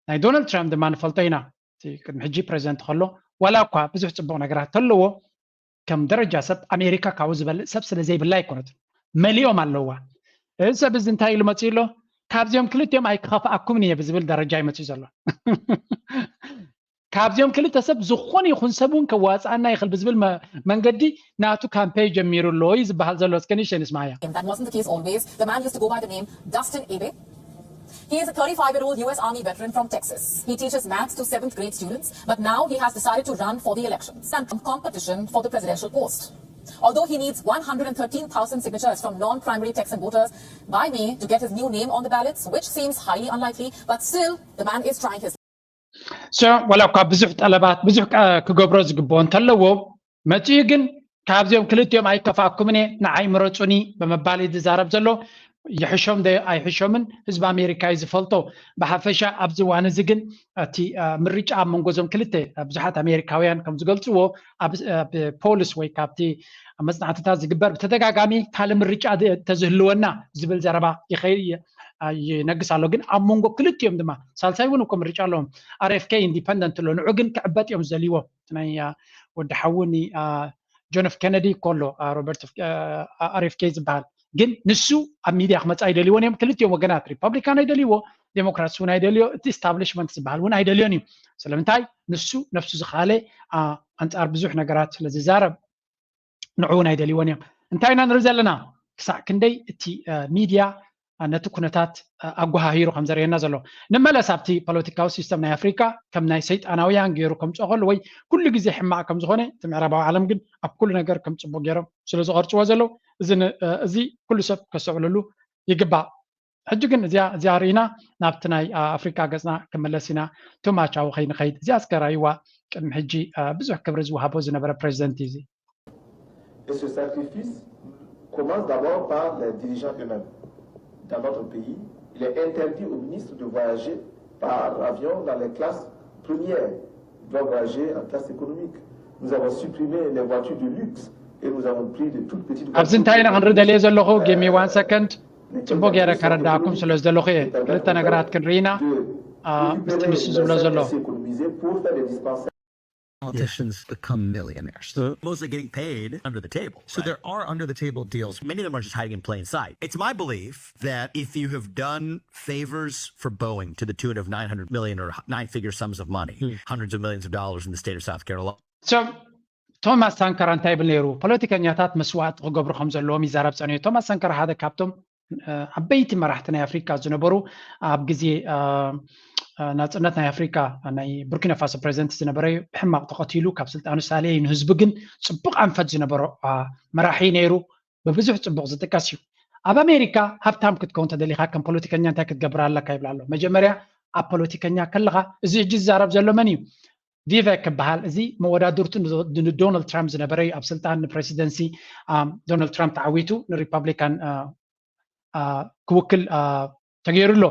ናይ ዶናልድ ትራምፕ ድማ ንፈልጦ ኢና። እቲ ቅድሚ ሕጂ ፕሬዚደንት ከሎ ዋላ እኳ ብዙሕ ፅቡቕ ነገራት ተለዎ ከም ደረጃ ሰብ ኣሜሪካ ካብኡ ዝበልፅ ሰብ ስለ ዘይብላ ኣይኮነትን፣ መሊኦም ኣለዋ። እዚ ሰብ እዚ እንታይ ኢሉ መፅኡ ኣሎ? ካብዚኦም ክልቲኦም ኣይክኸፍኣኩምን እየ ብዝብል ደረጃ እዩ መፅኡ ዘሎ። ካብዚኦም ክልተ ሰብ ዝኾነ ይኹን ሰብ እውን ከዋፅኣና ይኽእል ብዝብል መ- መንገዲ ናቱ ካምፔይ ጀሚሩ ኣሎ እዩ ዝበሃል ዘሎ። እስከ ንእሽተይ ንስማያ። That wasn't the case always. The man used to go by the name Dustin Abe. He is a thirty-five-year-old U S Army veteran from Texas. He teaches maths to seventh grade students, but now he has decided to run for the elections and competition for the presidential post. Although he needs one hundred thirteen thousand signatures from non-primary Texan voters by May to get his new name on the ballots, which seems highly unlikely, but still, the man is trying his so ዋላ እኳ ብዙሕ ጠለባት ብዙሕ ቃ- ክገብሮ ዝግብኦ እንተለዎ መፂኡ ግን ካብዚኦም ክልቲኦም ኣይከፋእኩምን እየ ንዓይ ምረፁኒ ብምባል እዩ ዝዛረብ ዘሎ። ይሕሾም ዶ ኣይሕሾምን ህዝቢ ኣሜሪካ እዩ ዝፈልጦ። ብሓፈሻ ኣብዚ እዋን እዚ ግን እቲ አ፣ ምርጫ ኣብ መንጎ እዞም ክልተ አ፣ ብዙሓት ኣሜሪካውያን ከም ዝገልፅዎ ኣብ አ፣ ብ- ፖልስ ወይ ካብቲ መፅናዕትታት ዝግበር ብተደጋጋሚ ካልእ ምርጫ ድ- ተዝህልወና ዝብል ዘረባ ይኸ- ይ- አ፣ ይነግስ ኣሎ። ግን ኣብ መንጎ ክልቲኦም ድማ ሳልሳይ እውን እኮ ምርጫ ኣለዎም። ኣር ኤፍ ኬ ኢንዲፐንደንት ኣሎ። ንዑ ግን ክዕበጥ እዮም ዝደልይዎ። እቲ ናይ አ፣ ወዲ ሓዉ ኒ አ፣ ጆን ኤፍ ኬነዲ እኮ ኣሎ አ፣ ሮበርት ኤፍ- አ፣ ኣር ኤፍ ኬ ዝበሃል ግን ንሱ ኣብ ሚድያ ክመፅእ ኣይደልይዎን እዮም። ክልቲኦም ወገናት ሪፐብሊካን ኣይደልይዎ፣ ዴሞክራትስ እውን ኣይደልዮ፣ እቲ ኢስታብሊሽመንት ዝበሃል እውን ኣይደልዮን እዩ። ስለምንታይ ንሱ ነፍሱ ዝኻለ አ፣ ኣንፃር ብዙሕ ነገራት ስለ ዝዛረብ ንዑ እውን ኣይደልይዎን እዮም። እንታይ ኢና ንርኢ ዘለና? ክሳዕ ክንደይ እቲ አ፣ ሚድያ ነቲ ኩነታት ኣጓሃሂሩ ከም ዘርእየና ዘሎ። ንመለስ ኣብቲ ፖለቲካዊ ሲስተም ናይ ኣፍሪካ ከም ናይ ሰይጣናውያን ገይሩ ከምፅኦ ከሎ ወይ ኩሉ ግዜ ሕማቕ ከም ዝኾነ እቲ ምዕራባዊ ዓለም ግን ኣብ ኩሉ ነገር ከም ፅቡቅ ገይሮም ስለ ዝቐርፅዎ ዘለዉ እዚ ኩሉ ሰብ ከስተውዕለሉ ይግባእ። ሕጂ ግን እዚኣ እዚኣ ርኢና ናብቲ ናይ ኣፍሪካ ገፅና ክምለስ ኢና። ቱማቻዊ ከይንኸይድ እዚኣ እስከ ራይዋ ቅድሚ ሕጂ ብዙሕ ክብሪ ዝወሃቦ ዝነበረ ፕሬዚደንት እዩ። Et ce sacrifice commence d'abord par les dirigeants eux-mêmes. Dans notre pays, il est interdit aux ministres de voyager par avion dans les classes premières. Ils doivent voyager en classe économique. Nous avons supprimé les voitures de luxe et nous avons pris de toutes petites ኣብዚ እንታይ ኢና ክንርኢ ደልየ ዘለኹ? Give me one second. ፅቡቅ ገይረ ከረዳእኩም ስለ ዝደለኹ እየ። ክልተ ነገራት ክንርኢ ኢና። ምስቲ ንሱ ዝብሎ ዘሎ politicians become millionaires. So mostly getting paid under the table. So right? There are under the table deals. Many of them are just hiding in plain sight. It's my belief that if you have done favors for Boeing to the tune of nine hundred million or nine figure sums of money, mm. hundreds of millions of dollars in the state of South Carolina. So Thomas Sankara እንታይ ይብል ነይሩ? ፖለቲከኛታት መስዋእቲ ክገብሩ ከም ዘለዎም ይዛረብ ጸኒሑ። ቶማስ ሳንካራ ሓደ ካብቶም ዓበይቲ መራሕቲ ናይ ኣፍሪካ ዝነበሩ ኣብ ግዜ ናፅነት ናይ ኣፍሪካ ናይ ቡርኪና ፋሶ ፕሬዚደንት ዝነበረ ብሕማቕ ተቐቲሉ ካብ ስልጣኑ ሳልየ ንህዝቢ ግን ፅቡቅ ኣንፈት ዝነበሮ መራሒ ነይሩ። ብብዙሕ ፅቡቅ ዝጥቀስ እዩ። ኣብ ኣሜሪካ ሃብታም ክትከውን ተደሊካ ከም ፖለቲከኛ እንታይ ክትገብር ኣለካ ይብል ኣሎ። መጀመርያ ኣብ ፖለቲከኛ ከለካ እዚ እጅ ዝዛረብ ዘሎ መን እዩ? ቪቨክ ክበሃል እዚ መወዳድርቱ ንዶናልድ ትራምፕ ዝነበረ ኣብ ስልጣን ንፕሬሲደንሲ ዶናልድ ትራምፕ ተዓዊቱ ንሪፐብሊካን ክውክል ተገይሩ ኣሎ።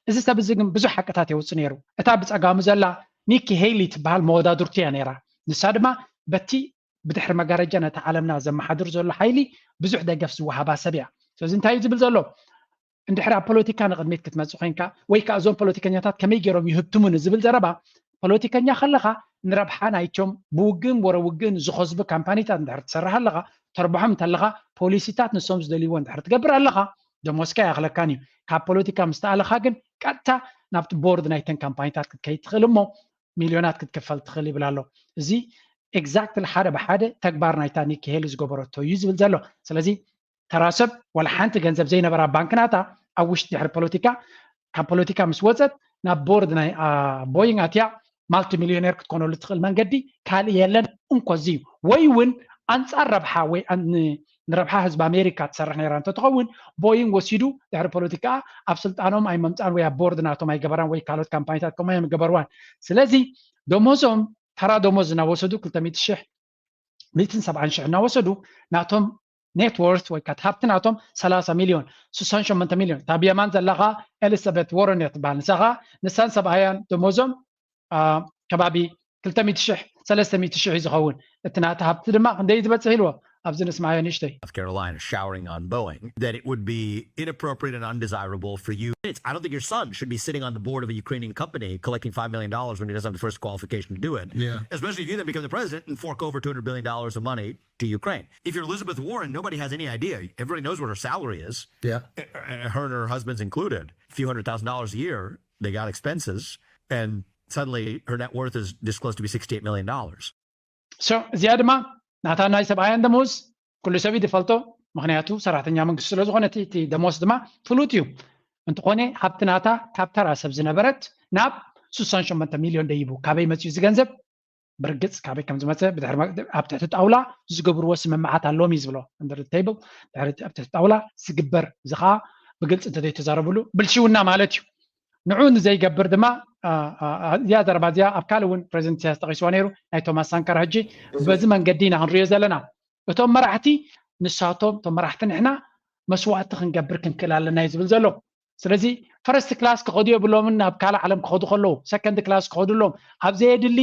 እዚ ሰብ እዚ ግን ብዙሕ ሓቅታት የውፅእ ነይሩ። እታ ብፀጋሙ ዘላ ኒኪ ሄይሊ ትበሃል መወዳድርቱ እያ ነይራ። ንሳ ድማ በቲ ብድሕሪ መጋረጃ ነታ ዓለምና ዘመሓድር ዘሎ ሓይሊ ብዙሕ ደገፍ ዝወሃባ ሰብ እያ። ስለዚ እንታይ እዩ ዝብል ዘሎ? እንድሕር ኣብ ፖለቲካ ንቕድሚት ክትመፅእ ኮይንካ ወይ ከዓ እዞም ፖለቲከኛታት ከመይ ገይሮም ይህብትሙኒ ዝብል ዘረባ ፖለቲከኛ ከለካ ንረብሓ ናይቶም ብውግእን ወረ ውግእን ዝኸስቡ ካምፓኒታት እንድሕር ትሰርሕ ኣለካ፣ ተርብሖም እንተለካ ፖሊሲታት ንሶም ዝደልይዎ እንድሕር ትገብር ኣለካ ደሞዝካ ይኣኽለካን እዩ። ካብ ፖለቲካ ምስ ተኣለካ ግን ቀጥታ ናብቲ ቦርድ ናይተን ካምፓኒታት ክትከይድ ትኽእል እሞ ሚልዮናት ክትክፈል ትኽእል ይብል ኣሎ። እዚ exactly ሓደ ብሓደ ተግባር ናይታ ኒኪ ሄሊ ዝገበረቶ እዩ ዝብል ዘሎ። ስለዚ ተራ ሰብ ዋላ ሓንቲ ገንዘብ ዘይነበራ ባንክ ናታ ኣብ ውሽጢ ድሕሪ ፖለቲካ ካብ ፖለቲካ ምስ ወፀት ናብ ቦርድ ናይ ቦይንግ ኣትያ ማልቲ ሚሊዮነር ክትኮነሉ ትኽእል መንገዲ ካልእ የለን። እንኮ እዚ እዩ ወይ እውን ኣንፃር ረብሓ ወይ ንረብሓ ህዝቢ ኣሜሪካ ትሰርሕ ነይራ እንተትኸውን ቦይንግ ወሲዱ ድሕሪ ፖለቲካ ኣብ ስልጣኖም ኣይመምፃን ወይ ኣብ ቦርድ ናቶም ኣይገበራን ወይ ካልኦት ካምፓኒታት ከምኡ እዮም ገበርዋን። ስለዚ ደሞዞም ተራ ደሞዝ እናወሰዱ ክልተ ሚእቲ ሺሕ ሚእትን ሰብዓን ሺሕ እናወሰዱ ናቶም ኔትወርት ወይ ከዓ ሃብቲ ናቶም ሰላሳ ሚልዮን ስሳን ሸሞንተ ሚልዮን እታ ብየማን ዘለካ ኤሊዛቤት ዎረን እያ ትበሃል። ንሳኻ ንሳን ሰብኣያን ደሞዞም ከባቢ ክልተ ሚእቲ ሺሕ ሰለስተ ሚእቲ ሺሕ እዩ ዝኸውን። እቲ ናቲ ሃብቲ ድማ ክንደይ ዝበፅሕ ኢልዎ ኣብዚ ንስማዮ ንእሽተይ South Carolina showering on Boeing that it would be inappropriate and undesirable for you. It's, I don't think your son should be sitting on the board of a Ukrainian company collecting five million dollars when he doesn't have the first qualification to do it. Yeah. Especially if you then become the president and fork over two hundred billion dollars of money to Ukraine. If you're Elizabeth Warren, nobody has any idea. Everybody knows what her salary is. Yeah. Her and her husband's included. A few hundred thousand dollars a year. They got expenses. And suddenly her net worth is disclosed to be sixty-eight million dollars. እዚኣ ድማ ናታ ናይ ሰብኣያን ደሞዝ ኩሉ ሰብ ይድፈልጦ። ምክንያቱ ሰራሕተኛ መንግስቲ ስለዝኮነ እቲ ደሞዝ ድማ ፍሉጥ እዩ። እንትኾነ ሃብቲ ናታ ካብ ተራ ሰብ ዝነበረት ናብ ስሳን ሸሞንተ ሚልዮን ደይቡ ካበይ መፅኡ እዚ ገንዘብ? ብርግፅ ካበይ ከም ዝመፀ ብድሕሪ ኣብ ትሕቲ ጣውላ ዝገብርዎ ስምምዓት ኣለዎም እዩ ዝብሎ። Under the table ድሕሪ ኣብ ትሕቲ ጣውላ ዝግበር እዚ ከዓ ብግልፂ እንተዘይተዛረብሉ ብልሽውና ማለት እዩ። ንዑ ንዘይገብር ድማ እዚኣ ዘረባ እዚኣ ኣብ ካልእ እውን ፕሬዚደንት ኢሳያስ ጠቂስዋ ነይሩ ናይ ቶማስ ሳንካራ ሕጂ በዚ መንገዲ ኢና ክንሪኦ ዘለና። እቶም መራሕቲ ንሳቶም እቶም መራሕቲ ንሕና መስዋእቲ ክንገብር ክንክእል ኣለና እዩ ዝብል ዘሎ። ስለዚ ፈረስት ክላስ ክኸዱ የብሎምን ናብ ካልእ ዓለም ክኸዱ ከለዉ ሰከንድ ክላስ ክኸዱ ኣለዎም ኣብ ዘየድሊ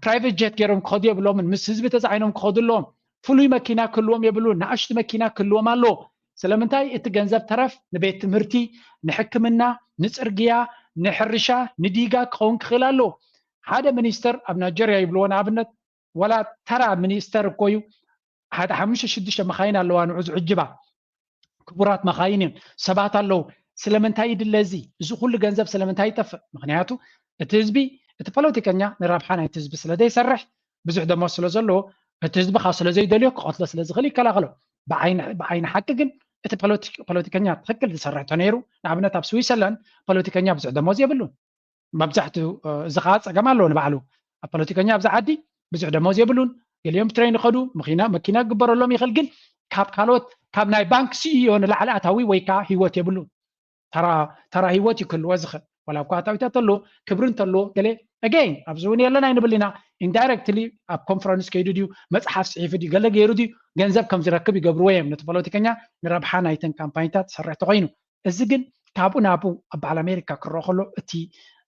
ፕራይቨት ጀት ገይሮም ክኸዱ የብሎምን ምስ ህዝቢ ተፃዒኖም ክኸዱ ኣለዎም። ፍሉይ መኪና ክህልዎም የብሉ ንኣሽቱ መኪና ክህልዎም ኣለዎ። ስለምንታይ እቲ ገንዘብ ተረፍ ንቤት ትምህርቲ፣ ንሕክምና፣ ንፅርግያ፣ ንሕርሻ፣ ንዲጋ ክኸውን ክኽእል ኣለዎ። ሓደ ሚኒስተር ኣብ ናይጀርያ ይብልዎ ንኣብነት ዋላ ተራ ሚኒስተር እኮ እዩ ሓደ ሓሙሽተ ሽዱሽተ መኻይን ኣለዋ ንዑ ዝዕጅባ ክቡራት መኻይን እዮም ሰባት ኣለዉ። ስለምንታይ ይድለ እዚ እዚ ኩሉ ገንዘብ ስለምንታይ ይጠፍእ? ምክንያቱ እቲ ህዝቢ እቲ ፖለቲከኛ ንረብሓ ናይቲ ህዝቢ ስለዘይሰርሕ ብዙሕ ደሞዝ ስለዘለዎ እቲ ህዝቢ ካብ ስለዘይደልዮ ክቐትሎ ስለዝኽእል ይከላኸሎ። ብዓይኒ ሓቂ ግን እቲ ፖለቲከኛ ትክክል ዝሰርሕ ተነይሩ፣ ንኣብነት ኣብ ስዊሰርላንድ ፖለቲከኛ ብዙሕ ደሞዝ የብሉን። መብዛሕትኡ እዚ ከዓ ፀገም ኣለዎ ንባዕሉ። ኣብ ፖለቲከኛ ኣብዚ ዓዲ ብዙሕ ደሞዝ የብሉን። ገሊኦም ብትሬን ይኸዱ፣ መኪና መኪና ክግበረሎም ይኽእል፣ ግን ካብ ካልኦት ካብ ናይ ባንክ ሲኢኦ ንላዕሊ ኣታዊ ወይ ከዓ ህይወት የብሉን። ተራ ተራ ህይወት እዩ ክህልዎ ዝኽእል። ዋላ እኳ ኣታዊታት ተሎ ክብሪ እንተሎ ገለ ኣገይን ኣብዚ እውን የለን ኣይንብል ኢና። ኢንዳይረክትሊ ኣብ ኮንፈረንስ ከይዱ ድዩ መፅሓፍ ፅሒፉ ድዩ ገለ ገይሩ ድዩ ገንዘብ ከም ዝረክብ ይገብርዎ እዮም። ነቲ ፖለቲከኛ ንረብሓ ናይተን ካምፓኒታት ዝሰርሕ ተኮይኑ፣ እዚ ግን ካብኡ ናብኡ ኣብ በዓል ኣሜሪካ ክረአ ከሎ እቲ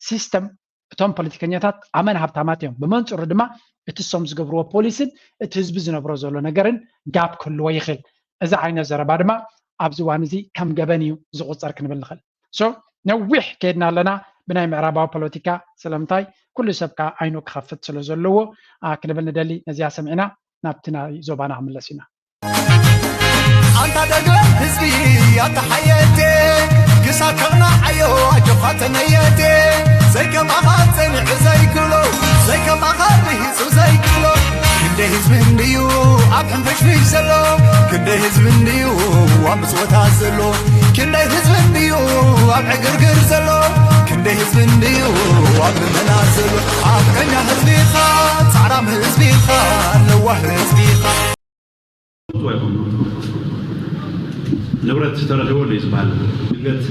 ሲስተም እቶም ፖለቲከኛታት ኣመን ሃብታማት እዮም። ብመንፅሩ ድማ እቲ እሶም ዝገብርዎ ፖሊስን እቲ ህዝቢ ዝነብሮ ዘሎ ነገርን ጋፕ ክህልዎ ይኽእል። እዚ ዓይነት ዘረባ ድማ ኣብዚ እዋን እዚ ከም ገበን እዩ ዝቑፀር ክንብል ንኽእል። ሶ ነዊሕ ከይድና ኣለና። ብናይ ምዕራባዊ ፖለቲካ ስለምንታይ ኩሉ ሰብ ከዓ ዓይኑ ክኸፍት ስለ ዘለዎ ክንብል ንደሊ። ነዚኣ ሰሚዕና ናብቲ ናይ ዞባና ክምለስ ኢና። ኣንታ ደገ ህዝቢ ኣተሓየቴ ክሳብ ከቕናዓዮ ኣጆኻ ተመየቴ ዘይከማኻ ጸኒዑ ዘይክሎ ዘይከማኻ ርሂጹ ዘይክሎ ክንደይ ህዝቢ እንድዩ ኣብ ሕንፍሽፍሽ ዘሎ ክንደይ ህዝቢ እንድዩ ኣብ ምጽወታት ዘሎ ክንደይ ህዝቢ እንድዩ ኣብ ዕግርግር ዘሎ ክንደይ ህዝቢ እንድዩ ኣብ ምመና ዘሎ ሓቀኛ ህዝቢኻ ጻዕራም ህዝቢኻ ለዋህ ህዝቢኻ ንብረት ተረኺቡ ኣሎ እዩ ዝበሃል። ድንገት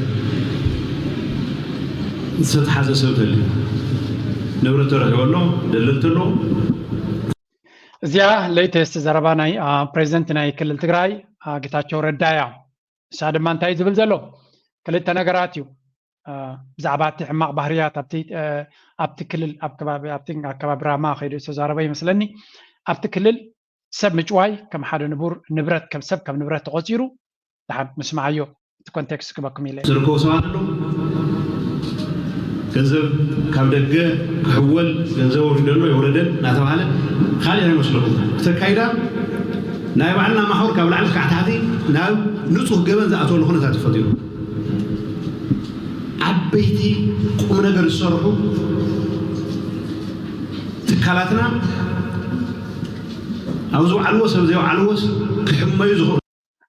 ዝተተሓዘ ሰብ ተልዩ ንብረት ተረኺቡ ኣሎ፣ ደለልቲ ኣለዉ። እዚኣ ሌተስት ዘረባ ናይ ፕሬዚደንት ናይ ክልል ትግራይ ጌታቸው ረዳ እያ። ንሳ ድማ እንታይ ዝብል ዘሎ ክልተ ነገራት እዩ። ብዛዕባ እቲ ሕማቕ ባህርያት ኣብቲ ክልል ኣብ ከባቢ ራማ ከይዱ ዝተዛረበ ይመስለኒ። ኣብቲ ክልል ሰብ ምጭዋይ ከም ሓደ ንቡር ንብረት ከም ሰብ ከም ንብረት ተቖጺሩ ድሓን ንስምዓዮ እቲ ኮንቴክስት ክበኩም ኢለ ዝርከቡ ሰባት ኣለዉ። ገንዘብ ካብ ደገ ክሕወል ገንዘብ ወሪዱ ኣሎ የወረደን እናተባሃለ ካልእ ኣይመስለኩም። እቲ ኣካይዳ ናይ ባዕልና ማሕበር ካብ ላዕሊ ክሳዕ ታሕቲ ናብ ንፁህ ገበን ዝኣተወሉ ኩነታት ተፈጢሩ። ዓበይቲ ቁም ነገር ዝሰርሑ ትካላትና ኣብ ዝወዓልዎ ሰብ ዘይወዓልዎስ ክሕመዩ ዝኽእሉ።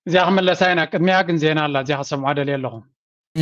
እዚኣ ክምለሳ ኢና። ቅድሚያ ግን ዜና ኣላ፣ እዚኣ ክሰምዖ ደልየ ኣለኹ።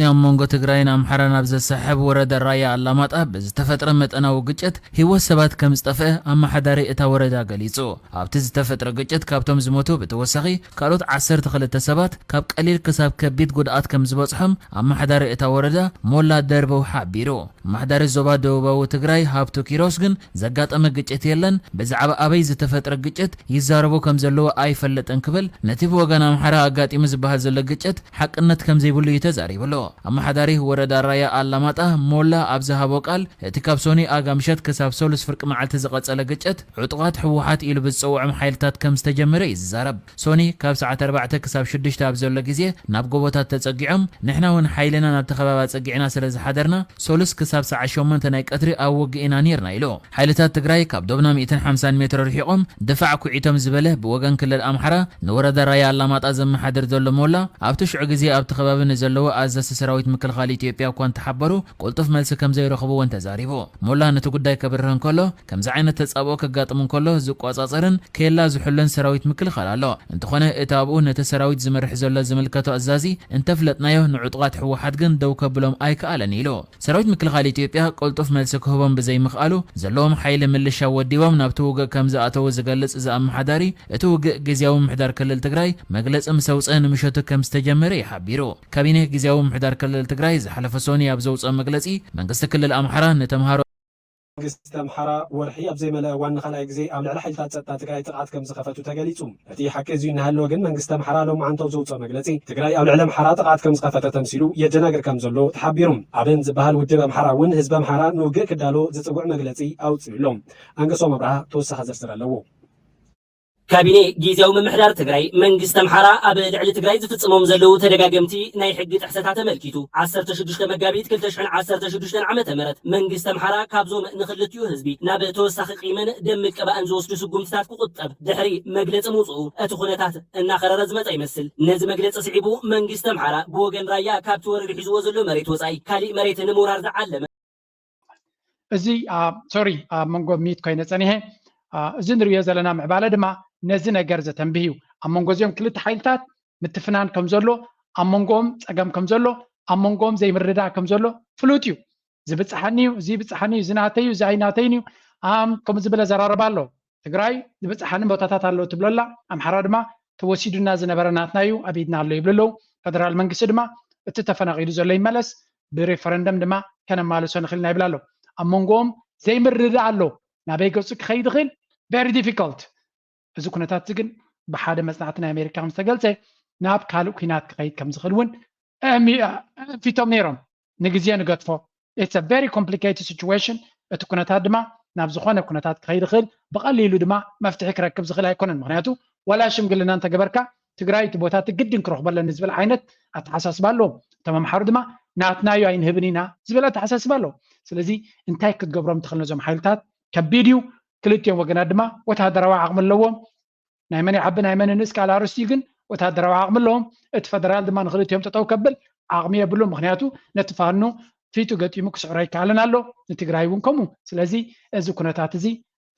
ኣብ መንጎ ትግራይን ኣምሓራን ኣብ ዘሰሕብ ወረዳ ራያ ኣላማጣ ብዝተፈጥረ መጠናዊ ግጭት ህይወት ሰባት ከም ዝጠፍአ ኣመሓዳሪ እታ ወረዳ ገሊጹ። ኣብቲ ዝተፈጥረ ግጭት ካብቶም ዝሞቱ ብተወሳኺ ካልኦት ዓሰርተ ክልተ ሰባት ካብ ቀሊል ክሳብ ከቢድ ጉድኣት ከም ዝበጽሖም ኣመሓዳሪ እታ ወረዳ ሞላ ደርበው ሓቢሩ። ኣመሓዳሪ ዞባ ደቡባዊ ትግራይ ሃብቱ ኪሮስ ግን ዘጋጠመ ግጭት የለን፣ ብዛዕባ ኣበይ ዝተፈጥረ ግጭት ይዛረቡ ከም ዘለዉ ኣይፈልጥን ክብል ነቲ ብወገን ኣምሓራ ኣጋጢሙ ዝበሃል ዘሎ ግጭት ሓቅነት ከም ዘይብሉ እዩ ተዛሪብሉ። ኣመሓዳሪ ወረዳ ራያ ኣላማጣ ሞላ ኣብ ዝሃቦ ቃል እቲ ካብ ሶኒ ኣጋ ምሸት ክሳብ ሰሉስ ፍርቂ መዓልቲ ዝቐጸለ ግጭት ዕጡቓት ህወሓት ኢሉ ብዝጸውዖም ሓይልታት ከም ዝተጀመረ እዩ ዝዛረብ። ሶኒ ካብ ሰዓት ኣርባዕተ ክሳብ ሽዱሽተ ኣብ ዘሎ ግዜ ናብ ጎቦታት ተጸጊዖም፣ ንሕና እውን ሓይልና ናብቲ ከባቢ ኣጸጊዕና ስለ ዝሓደርና ሰሉስ ክሳብ ሰዓት ሸሞንተ ናይ ቀትሪ ኣብ ውግእ ኢና ኔርና ኢሉ። ሓይልታት ትግራይ ካብ ዶብና ሚእትን ሓምሳን ሜትሮ ርሒቖም ድፋዕ ኩዒቶም ዝበለ ብወገን ክልል ኣምሓራ ንወረዳ ራያ ኣላማጣ ዘመሓድር ዘሎ ሞላ ኣብቲ ሽዑ ግዜ ኣብቲ ከባቢ ንዘለዉ ኣዘዝቲ ሰራዊት ምክልኻል ኢትዮጵያ እኳ እንተሓበሩ ቅልጡፍ መልሲ ከም ዘይረኽቡ እውን ተዛሪቡ። ሞላ ነቲ ጉዳይ ከብርህ እንከሎ ከምዚ ዓይነት ተጻብኦ ከጋጥም እንከሎ ዝቆጻጸርን ኬላ ዝሕሉን ሰራዊት ምክልኻል ኣሎ። እንተኾነ እቲ ኣብኡ ነቲ ሰራዊት ዝመርሕ ዘሎ ዝምልከቶ ኣዛዚ እንተፍለጥናዮ ንዕጡቓት ህወሓት ግን ደው ከብሎም ኣይከኣለን ኢሉ። ሰራዊት ምክልኻል ኢትዮጵያ ቅልጡፍ መልሲ ክህቦም ብዘይምኽኣሉ ዘለዎም ሓይሊ ምልሻ ወዲቦም ናብቲ ውግእ ከም ዝኣተዉ ዝገልጽ እዚ ኣመሓዳሪ እቲ ውግእ ግዝያዊ ምምሕዳር ክልል ትግራይ መግለጺ ምስ ኣውፅአ ንምሸቱ ከም ዝተጀመረ እዩ ሓቢሩ። ካቢኔ ግዝያዊ ምምሕዳር ክልል ትግራይ ዝሓለፈ ሶኒ ኣብ ዘውፅኦ መግለፂ መንግስቲ ክልል ኣምሓራ ንተምሃሮ መንግስቲ ኣምሓራ ወርሒ ኣብ ዘይመለአ እዋን ንኻልኣይ ግዜ ኣብ ልዕሊ ሓይልታት ጸጥታ ትግራይ ጥቕዓት ከም ዝኸፈቱ ተገሊጹ። እቲ ሓቂ እዚዩ እናሃለወ ግን መንግስቲ ኣምሓራ ሎማዓንቲ ኣብ ዘውፅኦ መግለጺ ትግራይ ኣብ ልዕሊ ኣምሓራ ጥቕዓት ከም ዝኸፈተ ተምሲሉ የደናግር ከም ዘሎ ተሓቢሩ። ኣብን ዝበሃል ውድብ ኣምሓራ እውን ህዝቢ ኣምሓራ ንውግእ ክዳሎ ዝጽውዕ መግለጺ ኣውጺኡ ኣሎ። ኣንገሶም ኣብርሃ ተወሳኺ ዝርዝር ኣለዎ። ካቢኔ ጊዜያዊ ምምሕዳር ትግራይ መንግስቲ ኣምሓራ ኣብ ልዕሊ ትግራይ ዝፍጽሞም ዘለዉ ተደጋገምቲ ናይ ሕጊ ጥሕሰታት ተመልኪቱ ዓሰርተ ሽዱሽተ መጋቢት ክልተ ሽሕን ዓሰርተ ሽዱሽተን ዓመተ ምህረት መንግስቲ ኣምሓራ ካብዞም ንክልቲኡ ህዝቢ ናብ ተወሳኺ ቂምን ደም ምቅባእን ዝወስዱ ስጉምትታት ክቁጠብ ድሕሪ መግለፂ ምውፅኡ እቲ ኩነታት እናኸረረ ዝመፀ ይመስል። ነዚ መግለፂ ስዒቡ መንግስቲ ኣምሓራ ብወገን ራያ ካብቲ ወረዱ ሒዝዎ ዘሎ መሬት ወፃኢ ካሊእ መሬት ንምውራር ዝዓለመ እዚ ሶሪ ኣብ መንጎ ሚት ኮይነ ፀኒሐ። እዚ ንሪኦ ዘለና ምዕባለ ድማ ነዚ ነገር ዘተንብህ እዩ። ኣብ መንጎ እዚኦም ክልተ ሓይልታት ምትፍናን ከም ዘሎ፣ ኣብ መንጎኦም ፀገም ከም ዘሎ፣ ኣብ መንጎኦም ዘይምርዳእ ከም ዘሎ ፍሉጥ እዩ። ዝብፅሓኒ እዩ፣ እዚ ይብፅሓኒ እዩ፣ እዚ ናተይ እዩ፣ እዚ ኣይናተይን እዩ፣ ኣም ከምኡ ዝበለ ዘራረባ ኣሎ። ትግራይ ዝብፅሓኒ ቦታታት ኣሎ ትብለላ፣ ኣምሓራ ድማ ተወሲዱና ዝነበረ ናትና እዩ፣ ኣብ ኢድና ኣሎ ይብሉ ኣለዉ። ፈደራል መንግስቲ ድማ እቲ ተፈናቒሉ ዘሎ ይመለስ፣ ብሬፈረንደም ድማ ከነማልሶ ንኽእል ኢና ይብል ኣሎ። ኣብ መንጎኦም ዘይምርድዳእ ኣሎ። ናበይ ገፁ ክኸይድ ይኽእል? Very difficult። እዚ ኩነታት እዚ ግን ብሓደ መፅናዕቲ ናይ ኣሜሪካ ከም ዝተገልፀ ናብ ካልእ ኩናት ክኸይድ ከም ዝኽእል እውን ኣሚ- ኣንፊቶም ነይሮም። ንግዜ ንገድፎ። It's a very complicated situation። እቲ ኩነታት ድማ ናብ ዝኾነ ኩነታት ክኸይድ ይኽእል፣ ብቐሊሉ ድማ መፍትሒ ክረክብ ዝኽእል ኣይኮነን። ምክንያቱ ዋላ ሽምግልና እንተገበርካ ትግራይ እቲ ቦታ እቲ ግድን ክረኽቦ ኣለኒ ዝብል ዓይነት ኣተሓሳስባ ኣለዎም። እቶም ኣምሓሩ ድማ ናትናዩ ኣይንህብን ኢና ዝብል ኣተሓሳስባ ኣለዎም። ስለዚ እንታይ ክትገብሮም ትኽእል ነዞም ሓይልታት ከቢድ እዩ። ክልቲኦም ወገናት ድማ ወታደራዊ ዓቕሚ ኣለዎም። ናይ መን ይዓቢ ናይ መን ንእስ ካልእ ኣርእስቲ እዩ፣ ግን ወታደራዊ ዓቕሚ ኣለዎም። እቲ ፈደራል ድማ ንክልቲኦም ጠጠው ከብል ዓቕሚ የብሉን። ምክንያቱ ነቲ ፋኖ ፊቱ ገጢሙ ክስዕሮ ኣይከኣልን ኣሎ፣ ንትግራይ እውን ከምኡ። ስለዚ እዚ ኩነታት እዚ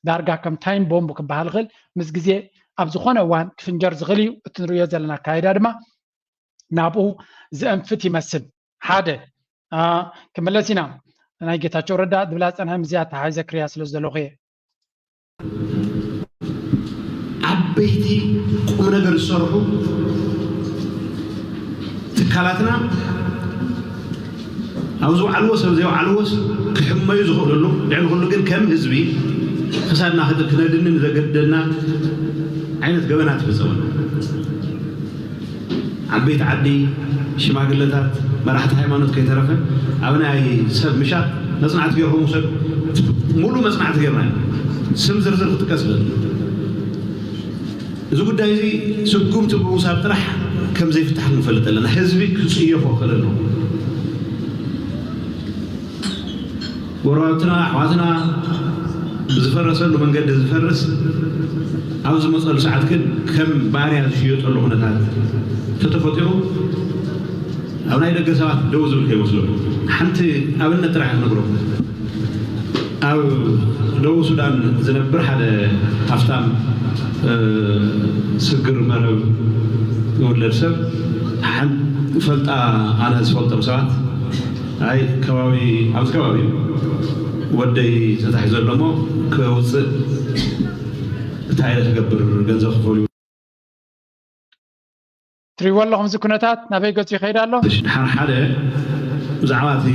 ዳርጋ ከም ታይም ቦምብ ክበሃል ይኽእል፣ ምስ ግዜ ኣብ ዝኾነ እዋን ክፍንጀር ዝኽእል እዩ። እቲ ንሪኦ ዘለና ኣካይዳ ድማ ናብኡ ዘእንፍት ይመስል። ሓደ ኣ፣ ክምለስ ኢና። ናይ ጌታቸው ረዳ ዝብላ ዝፀንሐ ምስዚኣ ተሓይዘ ክሪያ ስለ ዝደለኹ እየ። ዓበይቲ ቁም ነገር ዝሰርሑ ትካላትና ኣብ ዝውዓልዎ ሰብ ዘይውዓልዎስ ክሕመዩ ዝኽእሉሉ፣ ልዕሊ ኩሉ ግን ከም ህዝቢ ክሳድና ክነድንን ዘገደና ዓይነት ገበናት ይፍፀመና። ዓበይቲ ዓዲ፣ ሽማግለታት፣ መራሕቲ ሃይማኖት ከይተረፈ ኣብ ናይ ሰብ ምሻጥ መፅናዕቲ ገይርኩም ውሰዱ። ሙሉእ መፅናዕቲ ገይርና ኢና። ስም ዝርዝር ክጥቀስ ይኽእል። እዚ ጉዳይ እዚ ስጉምቲ ብምውሳድ ጥራሕ ከም ዘይፍታሕ ክንፈልጥ ኣለና። ህዝቢ ክፅየፎ ክኽእል ኣለዎ። ጎረባብትና ኣሕዋትና ብዝፈረሰሉ መንገዲ ዝፈርስ ኣብ ዝመፀሉ ሰዓት ግን ከም ባርያ ዝሽየጠሉ ኩነታት ተተፈጢሩ ኣብ ናይ ደገ ሰባት ደው ዝብል ከይመስለኩም። ሓንቲ ኣብነት ጥራሕ ክነግረኩም። ኣብ ደቡብ ሱዳን ዝነብር ሓደ ሃፍታም ስግር መረብ ዝውለድ ሰብ ሓንቲ ፈልጣ ኣነ ዝፈልጦም ሰባት ኣይ ከባቢ ኣብዚ ከባቢ እዩ ወደይ ተታሒዙ ኣሎ እሞ ክውፅእ እንታይ ኢለ ክገብር ገንዘብ ክፈሉ ትሪእዎ ኣለኹም እዚ ኩነታት ናበይ ገፁ ይኸይድ ኣሎ። ድሓር ሓደ ብዛዕባ እቲ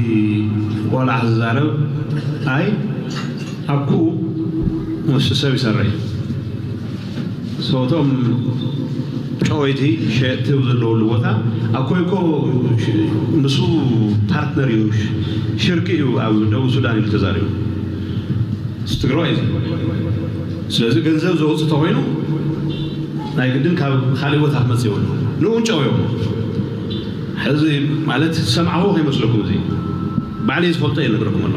ቆልዓ ዝዛረብ ኣይ ኣብኩ ምስ ሰብ ይሰርሕ ሰውቶም ጨወይቲ ሸየጥቲ ዘለውሉ ቦታ ኣኮይኮ ምስ ፓርትነር እዩ ሽርኪ እዩ ኣብ ደቡብ ሱዳን ኢሉ ተዛሪቡ ትግራዋይ እዩ ስለዚ ገንዘብ ዘውፅእ ተኮይኑ ናይ ግድን ካብ ካሊእ ቦታ ክመፅእ ይብሉ ንኡ ጨው እዮም ሕዚ ማለት ዝሰምዓዎ ከይመስለኩም እዚ ባዕለይ ዝፈልጦ እየ ነግረኩም ኣሎ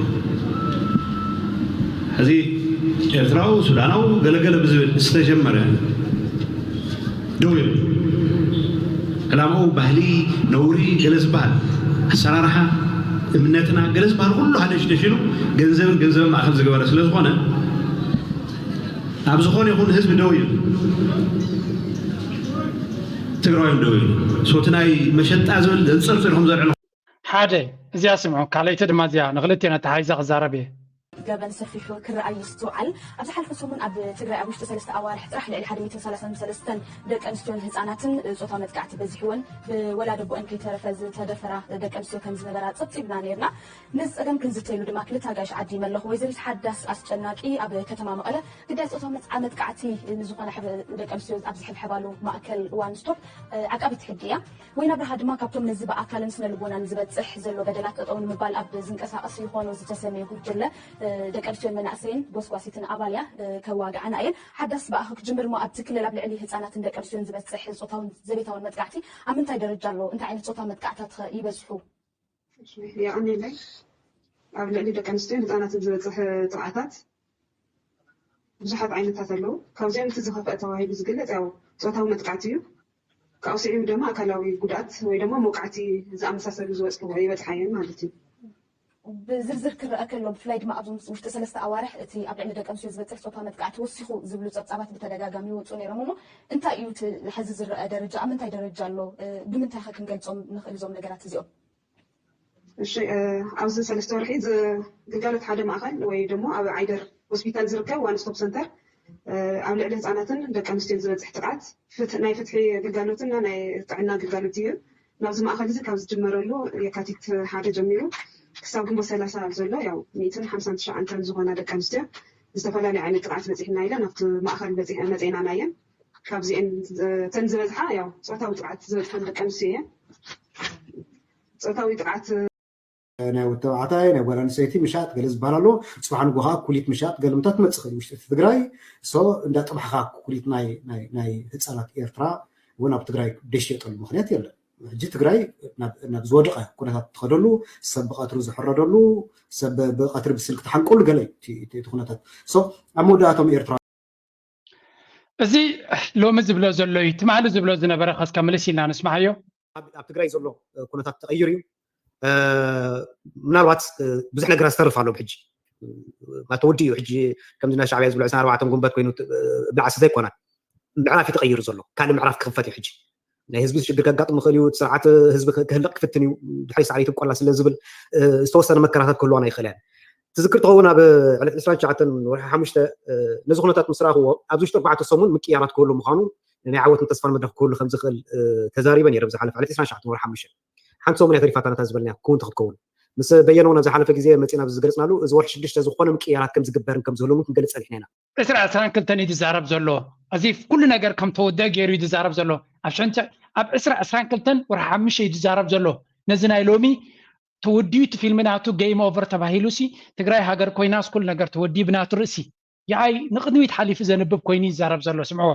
ሕዚ ኤርትራዊ ሱዳናዊ ገለገለ ብዝብል ዝተጀመረ ደው ይብል ዕላማኡ ባህሊ ነውሪ ገለ ዝበሃል ኣሰራርሓ እምነትና ገለ ዝበሃል ኩሉ ሃደሽደሽ ኢሉ ገንዘብን ገንዘብን ማእኸል ዝገበረ ስለዝኾነ ኣብ ዝኾነ ይኹን ህዝቢ ደው ይብል ትግራዋይ ደው ይብል ሶቲ ናይ መሸጣ ዝብል ዘንፀርፅር ኢኹም ዘልዕሉ ሓደ እዚኣ ስምዑ ካልኣይቲ ድማ እዚኣ ንክልቴና ተሓይዛ ክዛረብ እየ ገበን ሰፊሑ ክረኣይ ይስትውዓል። ኣብ ዝሓለፈ ሰሙን ኣብ ትግራይ ኣብ ውሽጢ ሰለስተ ኣዋርሕ ጥራሕ ልዕሊ ሓደ ሚእትን ሰላሳን ሰለስተን ደቂ ኣንስትዮን ህፃናትን ፆታዊ መጥቃዕቲ በዚሕወን ብወላዲ ኣቦአን ከይተረፈ ዝተደፈራ ደቂ ኣንስትዮ ከም ዝነበራ ፀብፂብና ነይርና። ነዚ ፀገም ክንዝተይሉ ድማ ክልተ ኣጋይሽ ዓዲመ ኣለኹ። ወይዘሪት ሓዳስ ኣስጨናቂ ኣብ ከተማ መቐለ ግዳይ ፆታዊ መጥቃዕቲ ንዝኾና ደቂ ኣንስትዮ ኣብ ዝሕብሐባሉ ማእከል ዋን ስቶፕ ዓቃቢት ሕጊ እያ። ወይን ኣብርሃ ድማ ካብቶም ነዚ ብኣካልን ስነ ልቦናን ዝበፅሕ ዘሎ በደላት ጠጠው ንምባል ኣብ ዝንቀሳቐስ ይኾኑ ዝተሰመየ ጉጅለ ደቂ ኣንስትዮን መናእሰይን ጎስጓሲትን ኣባል እያ። ከዋግዓና እየን። ሓዳስ ብኣኻ ክትጅምር እሞ ኣብቲ ክልል ኣብ ልዕሊ ህፃናትን ደቂ ኣንስትዮን ዝበፅሕ ፆታውን ዘቤታውን መጥቃዕቲ ኣብ ምንታይ ደረጃ ኣሎ? እንታይ ዓይነት ፆታዊ መጥቃዕታት ኸ ይበዝሑ? የቐንየለይ። ኣብ ልዕሊ ደቂ ኣንስትዮን ህፃናትን ዝበፅሕ ጥቕዓታት ብዙሓት ዓይነታት ኣለዉ። ካብዚኦም እቲ ዝኸፍአ ተባሂሉ ዝግለፅ ያው ፆታዊ መጥቃዕቲ እዩ። ካብኡ ስዒቡ ድማ ኣካላዊ ጉድኣት ወይ ድማ መውቃዕቲ ዝኣመሳሰሉ ዝበፅሕዎ ይበፅሓ እየን ማለት እዩ። ብዝርዝር ክረአ ከሎ፣ ብፍላይ ድማ ኣብዞም ውሽጢ ሰለስተ ኣዋርሕ እቲ ኣብ ልዕሊ ደቂ ኣንስትዮ ዝበፅሕ ፆታ መጥቃዕቲ ወሲኹ ዝብሉ ፀብፃባት ብተደጋጋሚ ይወፁ ነይሮም። እሞ እንታይ እዩ እቲ ሕዚ ዝረአ ደረጃ? ኣብ ምንታይ ደረጃ ኣሎ? ብምንታይ ከ ክንገልፆም ንኽእል እዞም ነገራት እዚኦም? እሺ፣ ኣብዚ ሰለስተ ወርሒ ግልጋሎት ሓደ ማእኸል ወይ ደግሞ ኣብ ዓይደር ሆስፒታል ዝርከብ ዋን ስቶፕ ሰንተር ኣብ ልዕሊ ህፃናትን ደቂ ኣንስትዮን ዝበፅሕ ጥቃት ናይ ፍትሒ ግልጋሎትና ናይ ጥዕና ግልጋሎት እዩ። ናብዚ ማእኸል እዚ ካብ ዝጅመረሉ የካቲት ሓደ ጀሚሩ ክሳብ ግንቦት ሰላሳ ዘሎ ያው ሚእትን ሓምሳን ትሽዓንተን ዝኾና ደቂ ኣንስትዮ ዝተፈላለዩ ዓይነት ጥቃት በፂሕና ኢለን ኣብቲ ማእኸል መፂእናናየን። ካብዚአን እተን ዝበዝሓ ያው ፆታዊ ጥቃት ዝበፅሐን ደቂ ኣንስትዮ እየን። ፆታዊ ጥቃት ናይ ወዲ ተባዕታይ ናይ ጓል ኣንስተይቲ ምሻጥ ገለ ዝበሃል ኣሎ። ፅባሕ ንጎ ከዓ ኩሊት ምሻጥ ገለ ምታት ትመፅእ ክእል ውሽጢ ትግራይ። ሶ እንዳጠባሕካ ኩሊት ናይ ህፃናት ኤርትራ እውን ኣብ ትግራይ ደሽየጠሉ ምክንያት የለን። ሕጂ ትግራይ ናብ ዝወደቀ ኩነታት ትኸደሉ፣ ሰብ ብቀትሪ ዝሕረደሉ፣ ሰብ ብቀትሪ ብስልኪ ተሓንቀሉ ገለ እቲ ኩነታት። ሶ ኣብ መወዳእቶም ኤርትራ እዚ ሎሚ ዝብሎ ዘሎ እዩ። ትማሊ ዝብሎ ዝነበረ ከስከ ምልስ ኢልና ንስማዓዮ። ኣብ ትግራይ ዘሎ ኩነታት ተቀይሩ እዩ። ምናልባት ብዙሕ ነገር ዝተርፍ ኣሎ ብሕጂ ተወዲ እዩ። ሕጂ ከምዚ ናይ ሻዕብያ ዝብሎ ዕስራን ኣርባዕተን ጉንበት ኮይኑ ብላዕሲ ዘይኮነ ምዕራፍ እዩ ተቀይሩ ዘሎ። ካልእ ምዕራፍ ክኽፈት እዩ ሕጂ። ናይ ህዝቢ ሽግር ከጋጥም ይኽእል እዩ። ስርዓት ህዝቢ ክህልቕ ክፍትን እዩ። ድሕሪ ሳዕሪ ትብቆላ ስለ ዝብል ዝተወሰነ መከራታት ክህልዋና ይኽእል እያን። ትዝክር ትኸውን ኣብ ዕለት ዕስራን ትሽዓተን ወርሒ ሓሙሽተ ነዚ ኩነታት ምስ ረኣኽዎ ኣብዚ ውሽጢ ኣርባዕተ ሰሙን ምቅያራት ክህሉ ምዃኑ ናይ ዓወትን ተስፋን መድረኽ ክህሉ ከም ዝኽእል ተዛሪበ ነይረ። ብዝሓለፈ ዕለት ዕስራን ትሽዓተን ወርሒ ሓሙሽተ ሓንቲ ሰሙን እያ ተሪፋታ ነታ ዝበልናያ ክውን ተክትከውን ምስ በየነ እውን ኣብ ዝሓለፈ ግዜ መፂና ዝገለፅናሉ እዚ ወርሒ ሽዱሽተ ዝኾነ ምቅያራት ከም ዝግበርን ከም ዝህሉ እውን ክንገልፅ ፀኒሕና ኢና። ዕስራ ዕስራን ክልተን እዩ ዝዛረብ ዘሎ። እዚ ኩሉ ነገር ከም ተወደአ ገይሩ እዩ ዝዛረብ ዘሎ። ኣብ ሽሕን ትሽዓን ኣብ ዕስራ ዕስራን ክልተን ወርሒ ሓሙሽተ እዩ ዝዛረብ ዘሎ። ነዚ ናይ ሎሚ ተወዲኡ እቲ ፊልም ናቱ game over ተባሂሉ ሲ ትግራይ ሃገር ኮይናስ ኩሉ ነገር ተወዲኡ ብናቱ ርእሲ። ይኣይ ንቅድሚት ሓሊፉ ዘንብብ ኮይኑ ይዛረብ ዘሎ። ስምዕዎ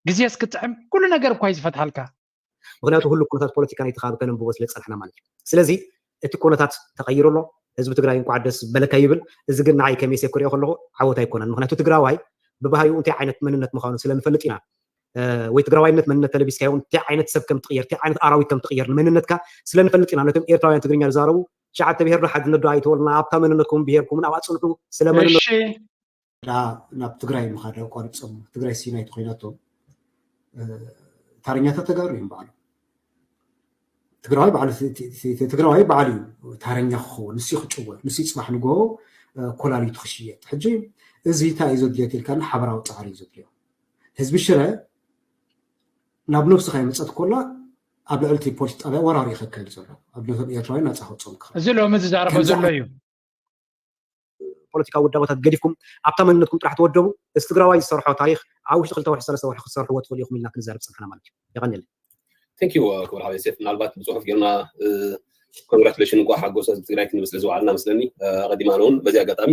ግዜስ ክጥዕም ኩሉ ነገር እኳ እዩ ዝፈትሓልካ። ምክንያቱ ኩሉ ኩነታት ፖለቲካ ናይቲ ከባቢ ከነንብቦ ስለ ዝፀናሕና ማለት እዩ። ስለዚ እቲ ኩነታት ተቀይሩ ኣሎ። ህዝቢ ትግራይ እንኳዕ ደስ በለካ ይብል። እዚ ግን ንዓይ ከመይሰ ክሪኦ ከለኹ ዓወት ኣይኮነን። ምክንያቱ ትግራዋይ ብባህሪኡ እንታይ ዓይነት መንነት ምዃኑ ስለንፈልጥ ኢና። ወይ ትግራዋይነት መንነት ተለቢስካዮ እንታይ ዓይነት ሰብ ከም ትቅየር እንታይ ዓይነት ኣራዊት ከም ትቅየር ንመንነትካ ስለንፈልጥ ኢና። ነቶም ኤርትራውያን ትግርኛ ዝዛረቡ ትሽዓተ ብሄር ዶ ሓድነት ዶ ኣይተወልና ኣብታ መንነትኩም ብሄርኩምን ኣብኣ ፅንሑ ስለ መንነቱ ናብ ትግራይ ምኻድ ኣቋሪፆም። ትግራይ ሲናይት ኮይናቶም ታረኛታት ተጋሩ እዮም ባዕሎም። ትግራዋይ ባዕሉ ትግራዋይ ባዕሉ እዩ ታረኛ ክኸውን፣ ንሱ ክጭወት፣ ንሱ ፅባሕ ንጎ ኮላሊቱ ክሽየጥ። ሕጂ እዚ እንታይ እዩ ዘድልዮ ኢልካና ሓበራዊ ፃዕሪ እዩ ዘድልዮ። ህዝቢ ሽረ ናብ ነብሱ ከይመፀት ኮላ ኣብ ልዕሊ እቲ ፖሊስ ጣብያ ወራር እዩ ከካይድ ዘሎ ኣብ ነቶም ኤርትራውያን ናፃ ከውፅኦም ክኽእል። እዚ ሎሚ ዝዛረቦ ከምዚ ዘሎ እዩ። ፖለቲካዊ ውዳበታት ገዲፍኩም ኣብታ መንነትኩም ጥራሕ ተወደቡ። እዚ ትግራዋይ ዝሰርሖ ታሪክ ኣብ ውሽጢ ክልተ ወርሒ ሰለስተ ወርሒ ክትሰርሕዎ ትኽእሉ ኢኹም ኢልና ክንዛረብ ፀንሕና ማለት እዩ። የቐንየለይ። Thank you ክቡር ሓወይ ዮሴፍ፣ ምናልባት ብፅሑፍ ጌርና congratulation እንኳዕ ሓጎሰ ህዝቢ ትግራይ ክንብል ስለ ዝወዓልና መስለኒ። ኣቐዲምና እውን በዚ ኣጋጣሚ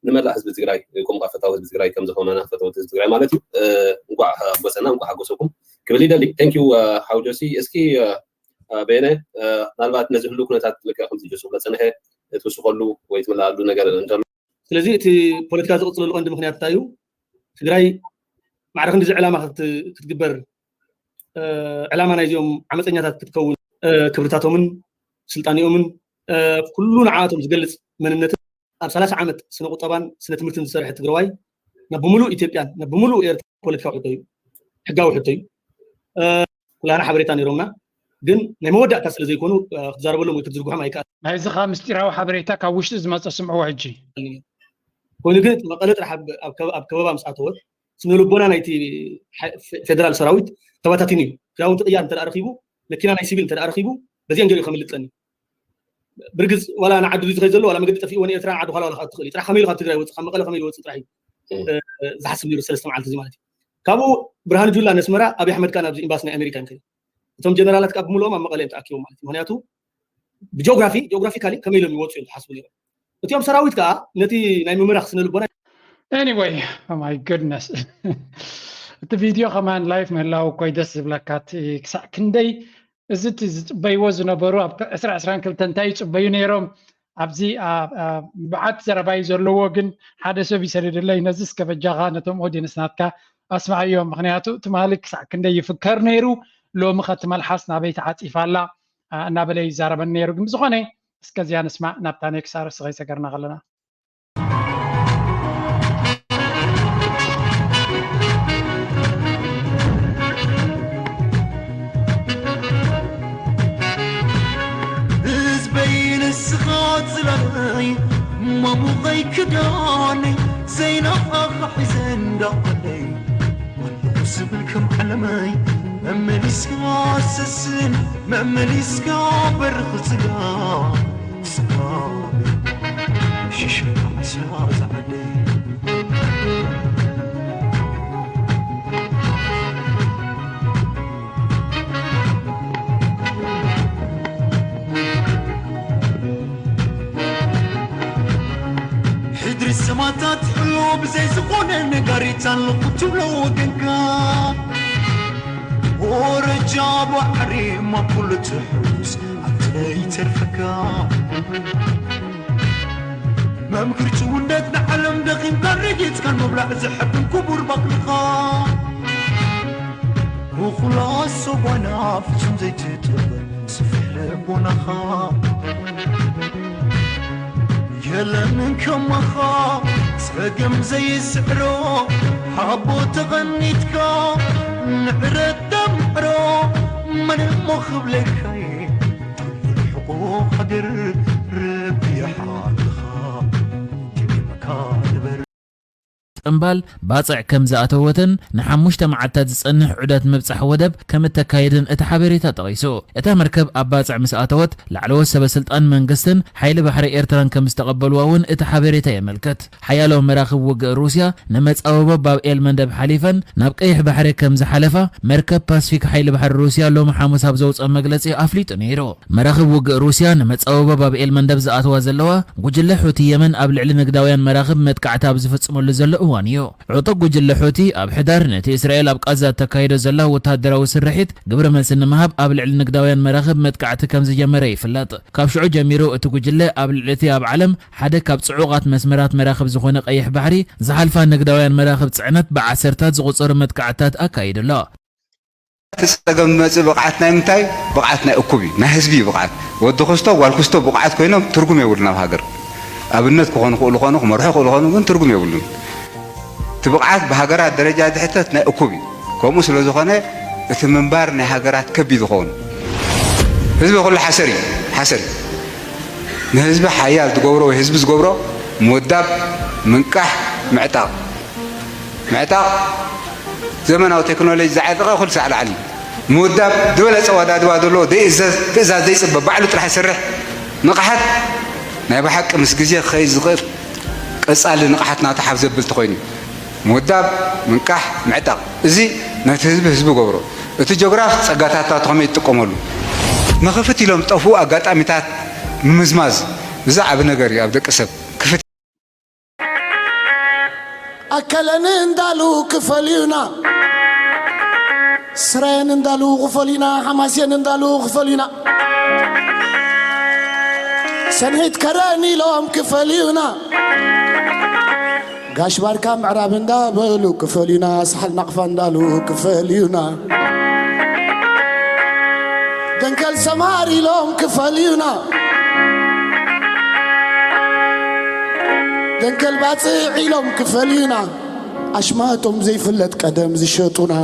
ንመላእ ህዝቢ ትግራይ ከምኡ ከዓ ፈታዊ ህዝቢ ትግራይ ከም ዝኾነና ፈተውቲ ህዝቢ ትግራይ ማለት እዩ እንኳዕ ሓጎሰና እንኳዕ ሓጎሰኩም ክብል ይደሊ። Thank you ሓው ጆሲ። እስኪ በየነ ምናልባት ነዚ ህሉ ኩነታት ልክዕ ከምዚ ጆሲ ክብሎ ፀንሐ ትውስኸሉ ወይ ትምልኣሉ ነገር እንተሎ ስለዚ እቲ ፖለቲካ ዝቕፅለሉ ቀንዲ ምክንያት እንታይ እዩ? ትግራይ ማዕረ ክንዲዚ ዕላማ ክትግበር ዕላማ ናይዚኦም ዓመፀኛታት ክትከውን ክብርታቶምን ስልጣኒኦምን ኩሉ ንዓቶም ዝገልፅ መንነትን ኣብ ሰላሳ ዓመት ስነ ቁጠባን ስነ ትምህርትን ዝሰርሐ ትግራዋይ ናብ ብምሉእ ኢትዮጵያን ናብ ብምሉእ ኤርትራ ፖለቲካዊ ሕቶ እዩ፣ ሕጋዊ ሕቶ እዩ። ኩላና ሓበሬታ ነይሮምና፣ ግን ናይ መወዳእታ ስለ ዘይኮኑ ክትዛረበሎም ወይ ክትዝርግሖም ኣይከኣል። ናይዚ ኸኣ ምስጢራዊ ሓበሬታ ካብ ውሽጢ ዝመጸ ስምዕዎ ሕጂ። ኮይኑ ግን መቐለ ጥራሕ ኣብ ከበባ ምስ ኣተወት ስነ ልቦና ናይቲ ፌደራል ሰራዊት ተባታቲኑ እዩ። ክዳውንቲ ቅያር እንተ ረኺቡ፣ መኪና ናይ ሲቪል እንተ ረኺቡ በዚአን ገሊኡ ከምልጥ ጸኒ ብርግጽ ዋላ ንዓዱ ዝኸይ ዘሎ ዋላ መገዲ ጠፊእዎ ንኤርትራ ንዓዱ ኋላ ዋላ ክኣቱ ትኽእል እዩ። ጥራሕ ከመይ ኢሉ ካብ ትግራይ ይወፅእ ካብ መቐለ ከመይ ኢሉ ይወፅእ ጥራሕ እዩ ዝሓስብ ነይሩ ሰለስተ መዓልቲ እዚ ማለት እዩ። ካብኡ ብርሃኑ ጁላ ነስመራ ኣብይ ኣሕመድ ካን ኣብዚ ኤምባሲ ናይ ኣሜሪካ እዮም ከይዶም። እቶም ጀነራላት ከዓ ብምልኦም ኣብ መቐለ እዮም ተኣኪቦም ማለት እዩ። ምክንያቱ ብጂኦግራፊ ጂኦግራፊካሊ ከመይ ኢሎም ይወፁ እዮም ዝሓስቡ ነይሮም። እቲኦም ሰራዊት ከዓ ነቲ ናይ ምምራኽ ስነ ልቦና Anyway, oh my goodness. እቲ ቪድዮ ከማን ላይፍ ምህላው እኮ ደስ ዝብለካ ክሳዕ ክንደይ እዚ እቲ ዝፅበይዎ ዝነበሩ ኣብ ዕስራ ዕስራን ክልተ እንታይ ይፅበዩ ነይሮም ኣብዚ በዓት ዘረባይ ዘለዎ ግን ሓደ ሰብ ይሰደደለይ ነዚ እስከ በጃኻ ነቶም ኦዲየንስ ናትካ ኣስማዕዮም ምክንያቱ ትማሊ ክሳዕ ክንደይ ይፍከር ነይሩ ሎሚ ከቲ መልሓስ ናበይ ተዓፂፋ ኣላ እናበለ ይዛረበኒ ነይሩ ግን ብዝኾነ እስከዚኣ ንስማዕ፣ ናብታ ኔክስት ኣርእስቲ ከይሰገርና ከለና። ህዝበይ ንስኻ ጽላለይ፣ ማሙቐይ ክዳነይ፣ ዘይናፍቓኻ ሒዘ እንዳቐለይ፣ ኣለኹ ዝብል ከም ዓለመይ፣ መመሊስካ ሰስን፣ መመሊስካ በርኽ ጽጋብ፣ ጽጋብ፣ ሽሽም ዓሳ ዝዓደይ። ሕድሪ ሰማእታት ሕሉፍ ብዘይ ዝኾነ ነጋሪት ኣለኹ ትብሎ ወገንካ። ወረጃ ባሕሪ ማኩሉ ትሕውስ ኣብቲ ዘይተርፈካ። መምክር ጭውነት ንዓለም ደኺምካ ረጊጽካን ምብላዕ ዝሕብን ክቡር ባክልኻ። እኹል ኣሶባና ፍጹም ዘይትጥበር ስፍሕ ልቦናኻ። የለን ከማኻ ጸገም ዘይስዕሮ ሓቦ ተቐኒትካ ንዕረት ደምዕሮ መን እሞ ክብለካየ። ርሑቕ ሃገር ረቢሕ ኣለኻ ደጊምካ ንበር። ጥምባል ባጽዕ ከም ዝኣተወትን ንሓሙሽተ መዓልታት ዝጸንሕ ዑደት ምብጻሕ ወደብ ከም እተካየደን እቲ ሓበሬታ ጠቒሱ። እታ መርከብ ኣብ ባጽዕ ምስ ኣተወት ላዕለዎት ሰበ ስልጣን መንግስትን ሓይሊ ባሕሪ ኤርትራን ከም ዝተቐበልዋ እውን እቲ ሓበሬታ የመልክት። ሓያሎ መራኽብ ውግእ ሩስያ ንመጻብቦ ባብ ኤል መንደብ ሓሊፈን ናብ ቀይሕ ባሕሪ ከም ዝሓለፋ መርከብ ፓስፊክ ሓይሊ ባሕሪ ሩስያ ሎሚ ሓሙስ ኣብ ዘውጽኦ መግለጺ ኣፍሊጡ ነይሩ። መራኽብ ውግእ ሩስያ ንመጻብቦ ባብ ኤል መንደብ ዝኣትዋ ዘለዋ፣ ጉጅለ ሑቲ የመን ኣብ ልዕሊ ንግዳውያን መራኽብ መጥቃዕቲ ኣብ ዝፍጽመሉ ዘሎ እዋን እዩ። ዕጡቕ ጉጅለ ሑቲ ኣብ ሕዳር ነቲ እስራኤል ኣብ ቃዛ እተካይዶ ዘላ ወተሃደራዊ ስርሒት ግብረ መልሲ ንምሃብ ኣብ ልዕሊ ንግዳውያን መራኽብ መጥቃዕቲ ከም ዝጀመረ ይፍለጥ። ካብ ሽዑ ጀሚሩ እቲ ጉጅለ ኣብ ልዕሊ እቲ ኣብ ዓለም ሓደ ካብ ጽዑቓት መስመራት መራኽብ ዝኾነ ቀይሕ ባሕሪ ዝሓልፋ ንግዳውያን መራኽብ ጽዕነት ብዓሰርታት ዝቑጸሩ መጥቃዕትታት ኣካይዱ ኣሎ። እቲ ጸገም ዝመጽእ ብቕዓት ናይ ምንታይ? ብቕዓት ናይ እኩብ እዩ፣ ናይ ህዝቢ እዩ ብቕዓት። ወዲ ክስቶ ጓል ክስቶ ብቑዓት ኮይኖም ትርጉም የብሉን ኣብ ሃገር። ኣብነት ክኾኑ ክእሉ ኾኑ ክመርሑ ክእሉ ኾኑ ግን ትርጉም የብሉን። እቲ ብቕዓት ብሃገራት ደረጃ ዝሕተት ናይ እኩብ እዩ። ከምኡ ስለ ዝኾነ እቲ ምንባር ናይ ሃገራት ከቢድ ይኸውን። ህዝቢ ኩሉ ሓሰር እዩ፣ ሓሰር እዩ። ንህዝቢ ሓያል ትገብሮ ወይ ህዝቢ ዝገብሮ ምውዳብ፣ ምንቃሕ፣ ምዕጣቕ። ምዕጣቕ ዘመናዊ ቴክኖሎጂ ዝዓጠቐ ኩሉ ሳዕ ላዕሊ ምውዳብ ዝበለፀ ዋዳድባ ዘለዎ ዘይእዘዝ ትእዛዝ ዘይፅበ ባዕሉ ጥራሕ ዝሰርሕ ንቕሓት ናይ ብሓቂ ምስ ግዜ ክኸይድ ዝኽእል ቀፃሊ ንቕሓት ናቱ ሓፍ ዘብል ተኾይኑ ምውዳብ ምንቃሕ ምዕጣቕ እዚ ነቲ ህዝቢ ህዝቢ ገብሮ እቲ ጆግራፍ ፀጋታት ናቱ ከመይ ይጥቀመሉ ንኽፍት ኢሎም ዝጠፍኡ ኣጋጣሚታት ምምዝማዝ እዚ ዓቢ ነገር እዩ ኣብ ደቂ ሰብ ክፍት ኣከለን እንዳሉ ክፈልዩና ስራየን እንዳሉ ክፈልዩና ሓማስየን እንዳሉ ክፈልዩና ሰንሒት ከረን ኢሎም ክፈልዩና ጋሽ ባርካ ምዕራብ እንዳበሉ ክፈልዩና ሳሕል ናቕፋ እንዳሉ ክፈልዩና ደንከል ሰማር ኢሎም ክፈልዩና ደንከል ባጽዕ ኢሎም ክፈልዩና ኣሽማቶም ዘይፍለጥ ቀደም ዝሸጡና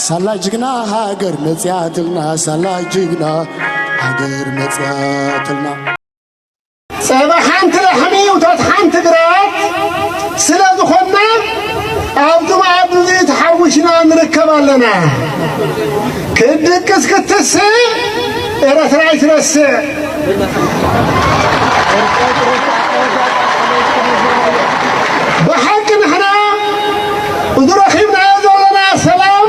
ሳላ ጅግና ሃገር መጽያትልና ሳላ ጅግና ሃገር መጽያትልና ጸባ ሓንቲ ላሕሚ እቶት ሓንቲ ግራት ስለ ዝኾንና ኣብዚ መኣዲ እዚ ተሓዊስና ንርከብ ኣለና። ክትድቅስ ክትስእ ኤረትራ ኣይትረስዕ። ብሓቂ ንሕና እዚ ረኺብናዮ ዘለና ሰላም፣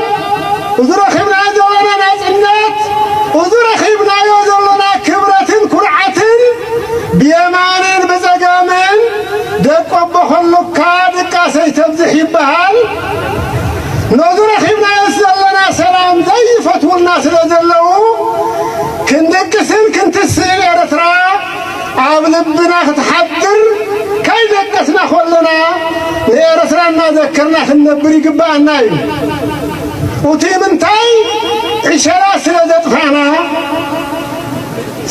እዚ ረኺብናዮ ዘለና ናጽነት፣ እዚ ረኺብናዮ ዘለና ክብረትን ኩርዓትን ብየማንን ብጸጋምን ደቂ ኣቦ ከሉካ ድቃሰይ ተብዝሕ ይበሃል። ነዚ ረኺብናዮስ ዘለና ሰላም ዘይፈትዉልና ስለ ዘለዉ ክንድቅስን ክንትስእን ኤርትራ ኣብ ልብና ክትሓድር ከይደቀስና ከለና ንኤርትራ እናዘከርና ክንነብር ይግብኣና እዩ። እቲ ምንታይ ዕሸላት ስለ ዘጥፋእና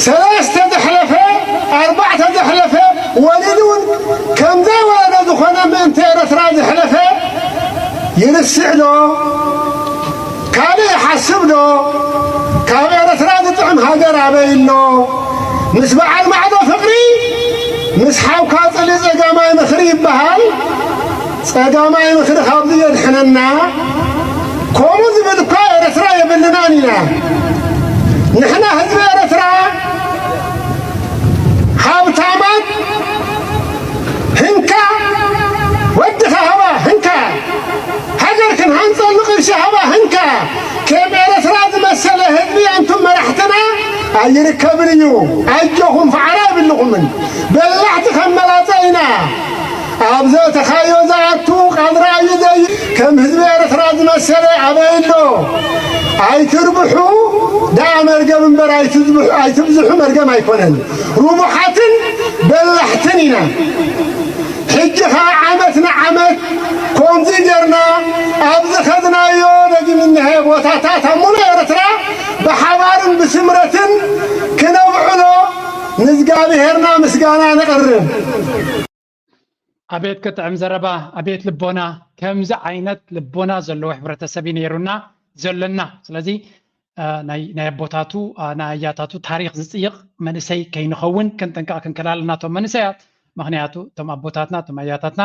ሰለስተ ዘሕለፈ፣ ኣርባዕተ ዘሕለፈ፣ ወሊዱ እውን ከም ዘይወለደ ዝኾነ ምእንቲ ኤርትራ ዘሕለፈ ይርስዕ ዶ? ካልእ ይሓስብ ዶ? ካብ ኤርትራ ዝጥዕም ሃገር ኣበይ ኣሎ? ምስ በዓል ማዕዶ ፍቕሪ፣ ምስ ሓውካ ጽሊ ጸጋማይ ምኽሪ ይበሃል። ጸጋማይ ምኽሪ ካብዚ የድሕነና። ከምኡ ዝብል እኳ ኤርትራ የብልናን ኢና። ንሕና ህዝቢ ኤርትራ ሃብታማት፣ ህንካ፣ ወድኻ ሃባ ህንካ፣ ሃገር ክንሃንጸሉ ቅርሺ ሃባ ህንካ። ከም ኤርትራ ዝመሰለ ህዝቢ ኣንቱም መራሕትና ኣይርከብን እዩ። ኣጆኹም፣ ፋዕራ የብልኹምን። በላሕቲ ከም መላጸ ኢና። ኣብ ዘእተኻዮ ዝኣቱ ቃል ርኣዩ ዘይ ከም ህዝቢ ኤርትራ ዝመሰለ ኣበይ ኣሎ? ኣይትርብሑ ደኣ መርገም እምበር ኣይትዝብሑ፣ ኣይትብዝሑ መርገም ኣይኮነን። ርቡሓትን በላሕትን ኢና። ሕጂ ኸኣ ዓመት ንዓመት ከምዚ ጌርና ኣብ ዝኸድናዮ ደጊም እኒሀ ቦታታት ኣብ ሙሉእ ኤርትራ ብሓባርን ብስምረትን ክነብዕሎ ንእግዚኣብሔርና ምስጋና ነቕርብ። ኣቤት ክጥዕም ዘረባ፣ ኣቤት ልቦና። ከምዚ ዓይነት ልቦና ዘለዎ ሕብረተሰብ እዩ ነይሩና ዘሎና። ስለዚ አ፣ ናይ ናይ ኣቦታቱ አ፣ ናይ ኣያታቱ ታሪኽ ዝጽይቕ መንእሰይ ከይንኸውን ክንጥንቀቕ ክንክእል ኣለና እቶም መንእሰያት። ምኽንያቱ እቶም ኣቦታትና እቶም ኣያታትና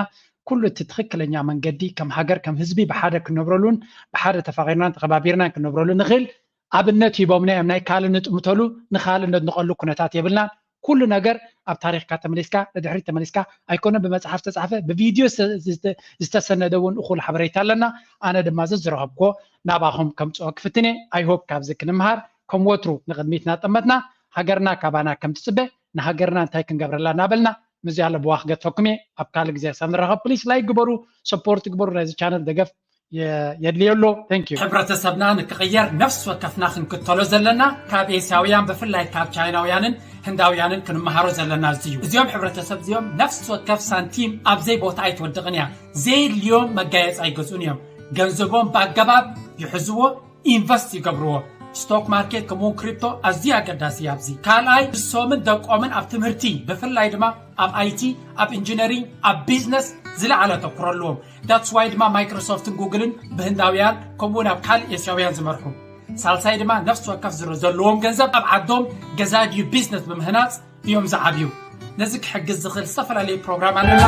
ኩሉ እቲ ትኽክለኛ መንገዲ ከም ሃገር ከም ህዝቢ ብሓደ ክንነብረሉን ብሓደ ተፋቒርናን ተኸባቢርናን ክንነብረሉ ንኽእል ኣብነት ሂቦምና እዮም። ናይ ካልእ ንጥምተሉ ንኻልእ ነድንቐሉ ኩነታት የብልናን። ኩሉ ነገር ኣብ ታሪኽካ ተመሊስካ ንድሕሪት ተመሊስካ ኣይኮነን ብመፅሓፍ ዝተፃሕፈ ብቪድዮ ዝተ- ዝተተ- ዝተሰነደ እውን እኹል ሓበሬታ ኣለና። ኣነ ድማ ዘዝረኸብኩዎ ናባኹም ከምፅኦ ክፍትን እየ። I hope ካብዚ ክንምሃር ከም ወትሩ ንቕድሚት እናጠመትና ሃገርና ካባና ከም ትፅበ ንሃገርና እንታይ ክንገብረላ እናበልና ምዚ ኣሎ ብዋኽ ገድፈኩም እየ። ኣብ ካልእ ግዜ ክሳብ ንራኸብ please like ግበሩ፣ support ግበሩ፣ ናይዚ ቻነል ደገፍ የ- የድልዮ ኣሎ። Thank you። ሕብረተሰብና ንክቕየር ነፍሲ ወከፍና ክንክተሎ ዘለና ካብ ኤስያውያን ብፍላይ ካብ ቻይናውያንን ህንዳውያንን ክንመሃሮ ዘለና እዚ እዩ። እዚኦም ሕብረተሰብ እዚኦም ነፍሲ ወከፍ ሳንቲም ኣብ ዘይቦታ ኣይትወድቕን እያ። ዘየድልዮም መጋየፂ ኣይገዝኡን እዮም። ገንዘቦም ብኣገባብ ይሕዝዎ፣ ኢንቨስት ይገብርዎ። ስቶክ ማርኬት ከምኡውን ክሪፕቶ ኣዝዩ ኣገዳሲ እዩ ኣብዚ። ካልኣይ ንሶምን ደቆምን ኣብ ትምህርቲ ብፍላይ ድማ ኣብ ኣይቲ፣ ኣብ ኢንጂነሪንግ፣ ኣብ ቢዝነስ ዝለዓለ ኣተኩሮ ኣለዎም። That's why ድማ ማይክሮሶፍትን ጉግልን ብህንዳውያን ከምኡውን ኣብ ካልእ ኤስያውያን ዝመርሑ። ሳልሳይ ድማ ነፍሲ ወከፍ ዝረ ዘለዎም ገንዘብ ኣብ ዓዶም ገዛ ድዩ ቢዝነስ ብምህናፅ እዮም ዝዓብዩ። ነዚ ክሕግዝ ዝኽእል ዝተፈላለዩ ፕሮግራም ኣለና።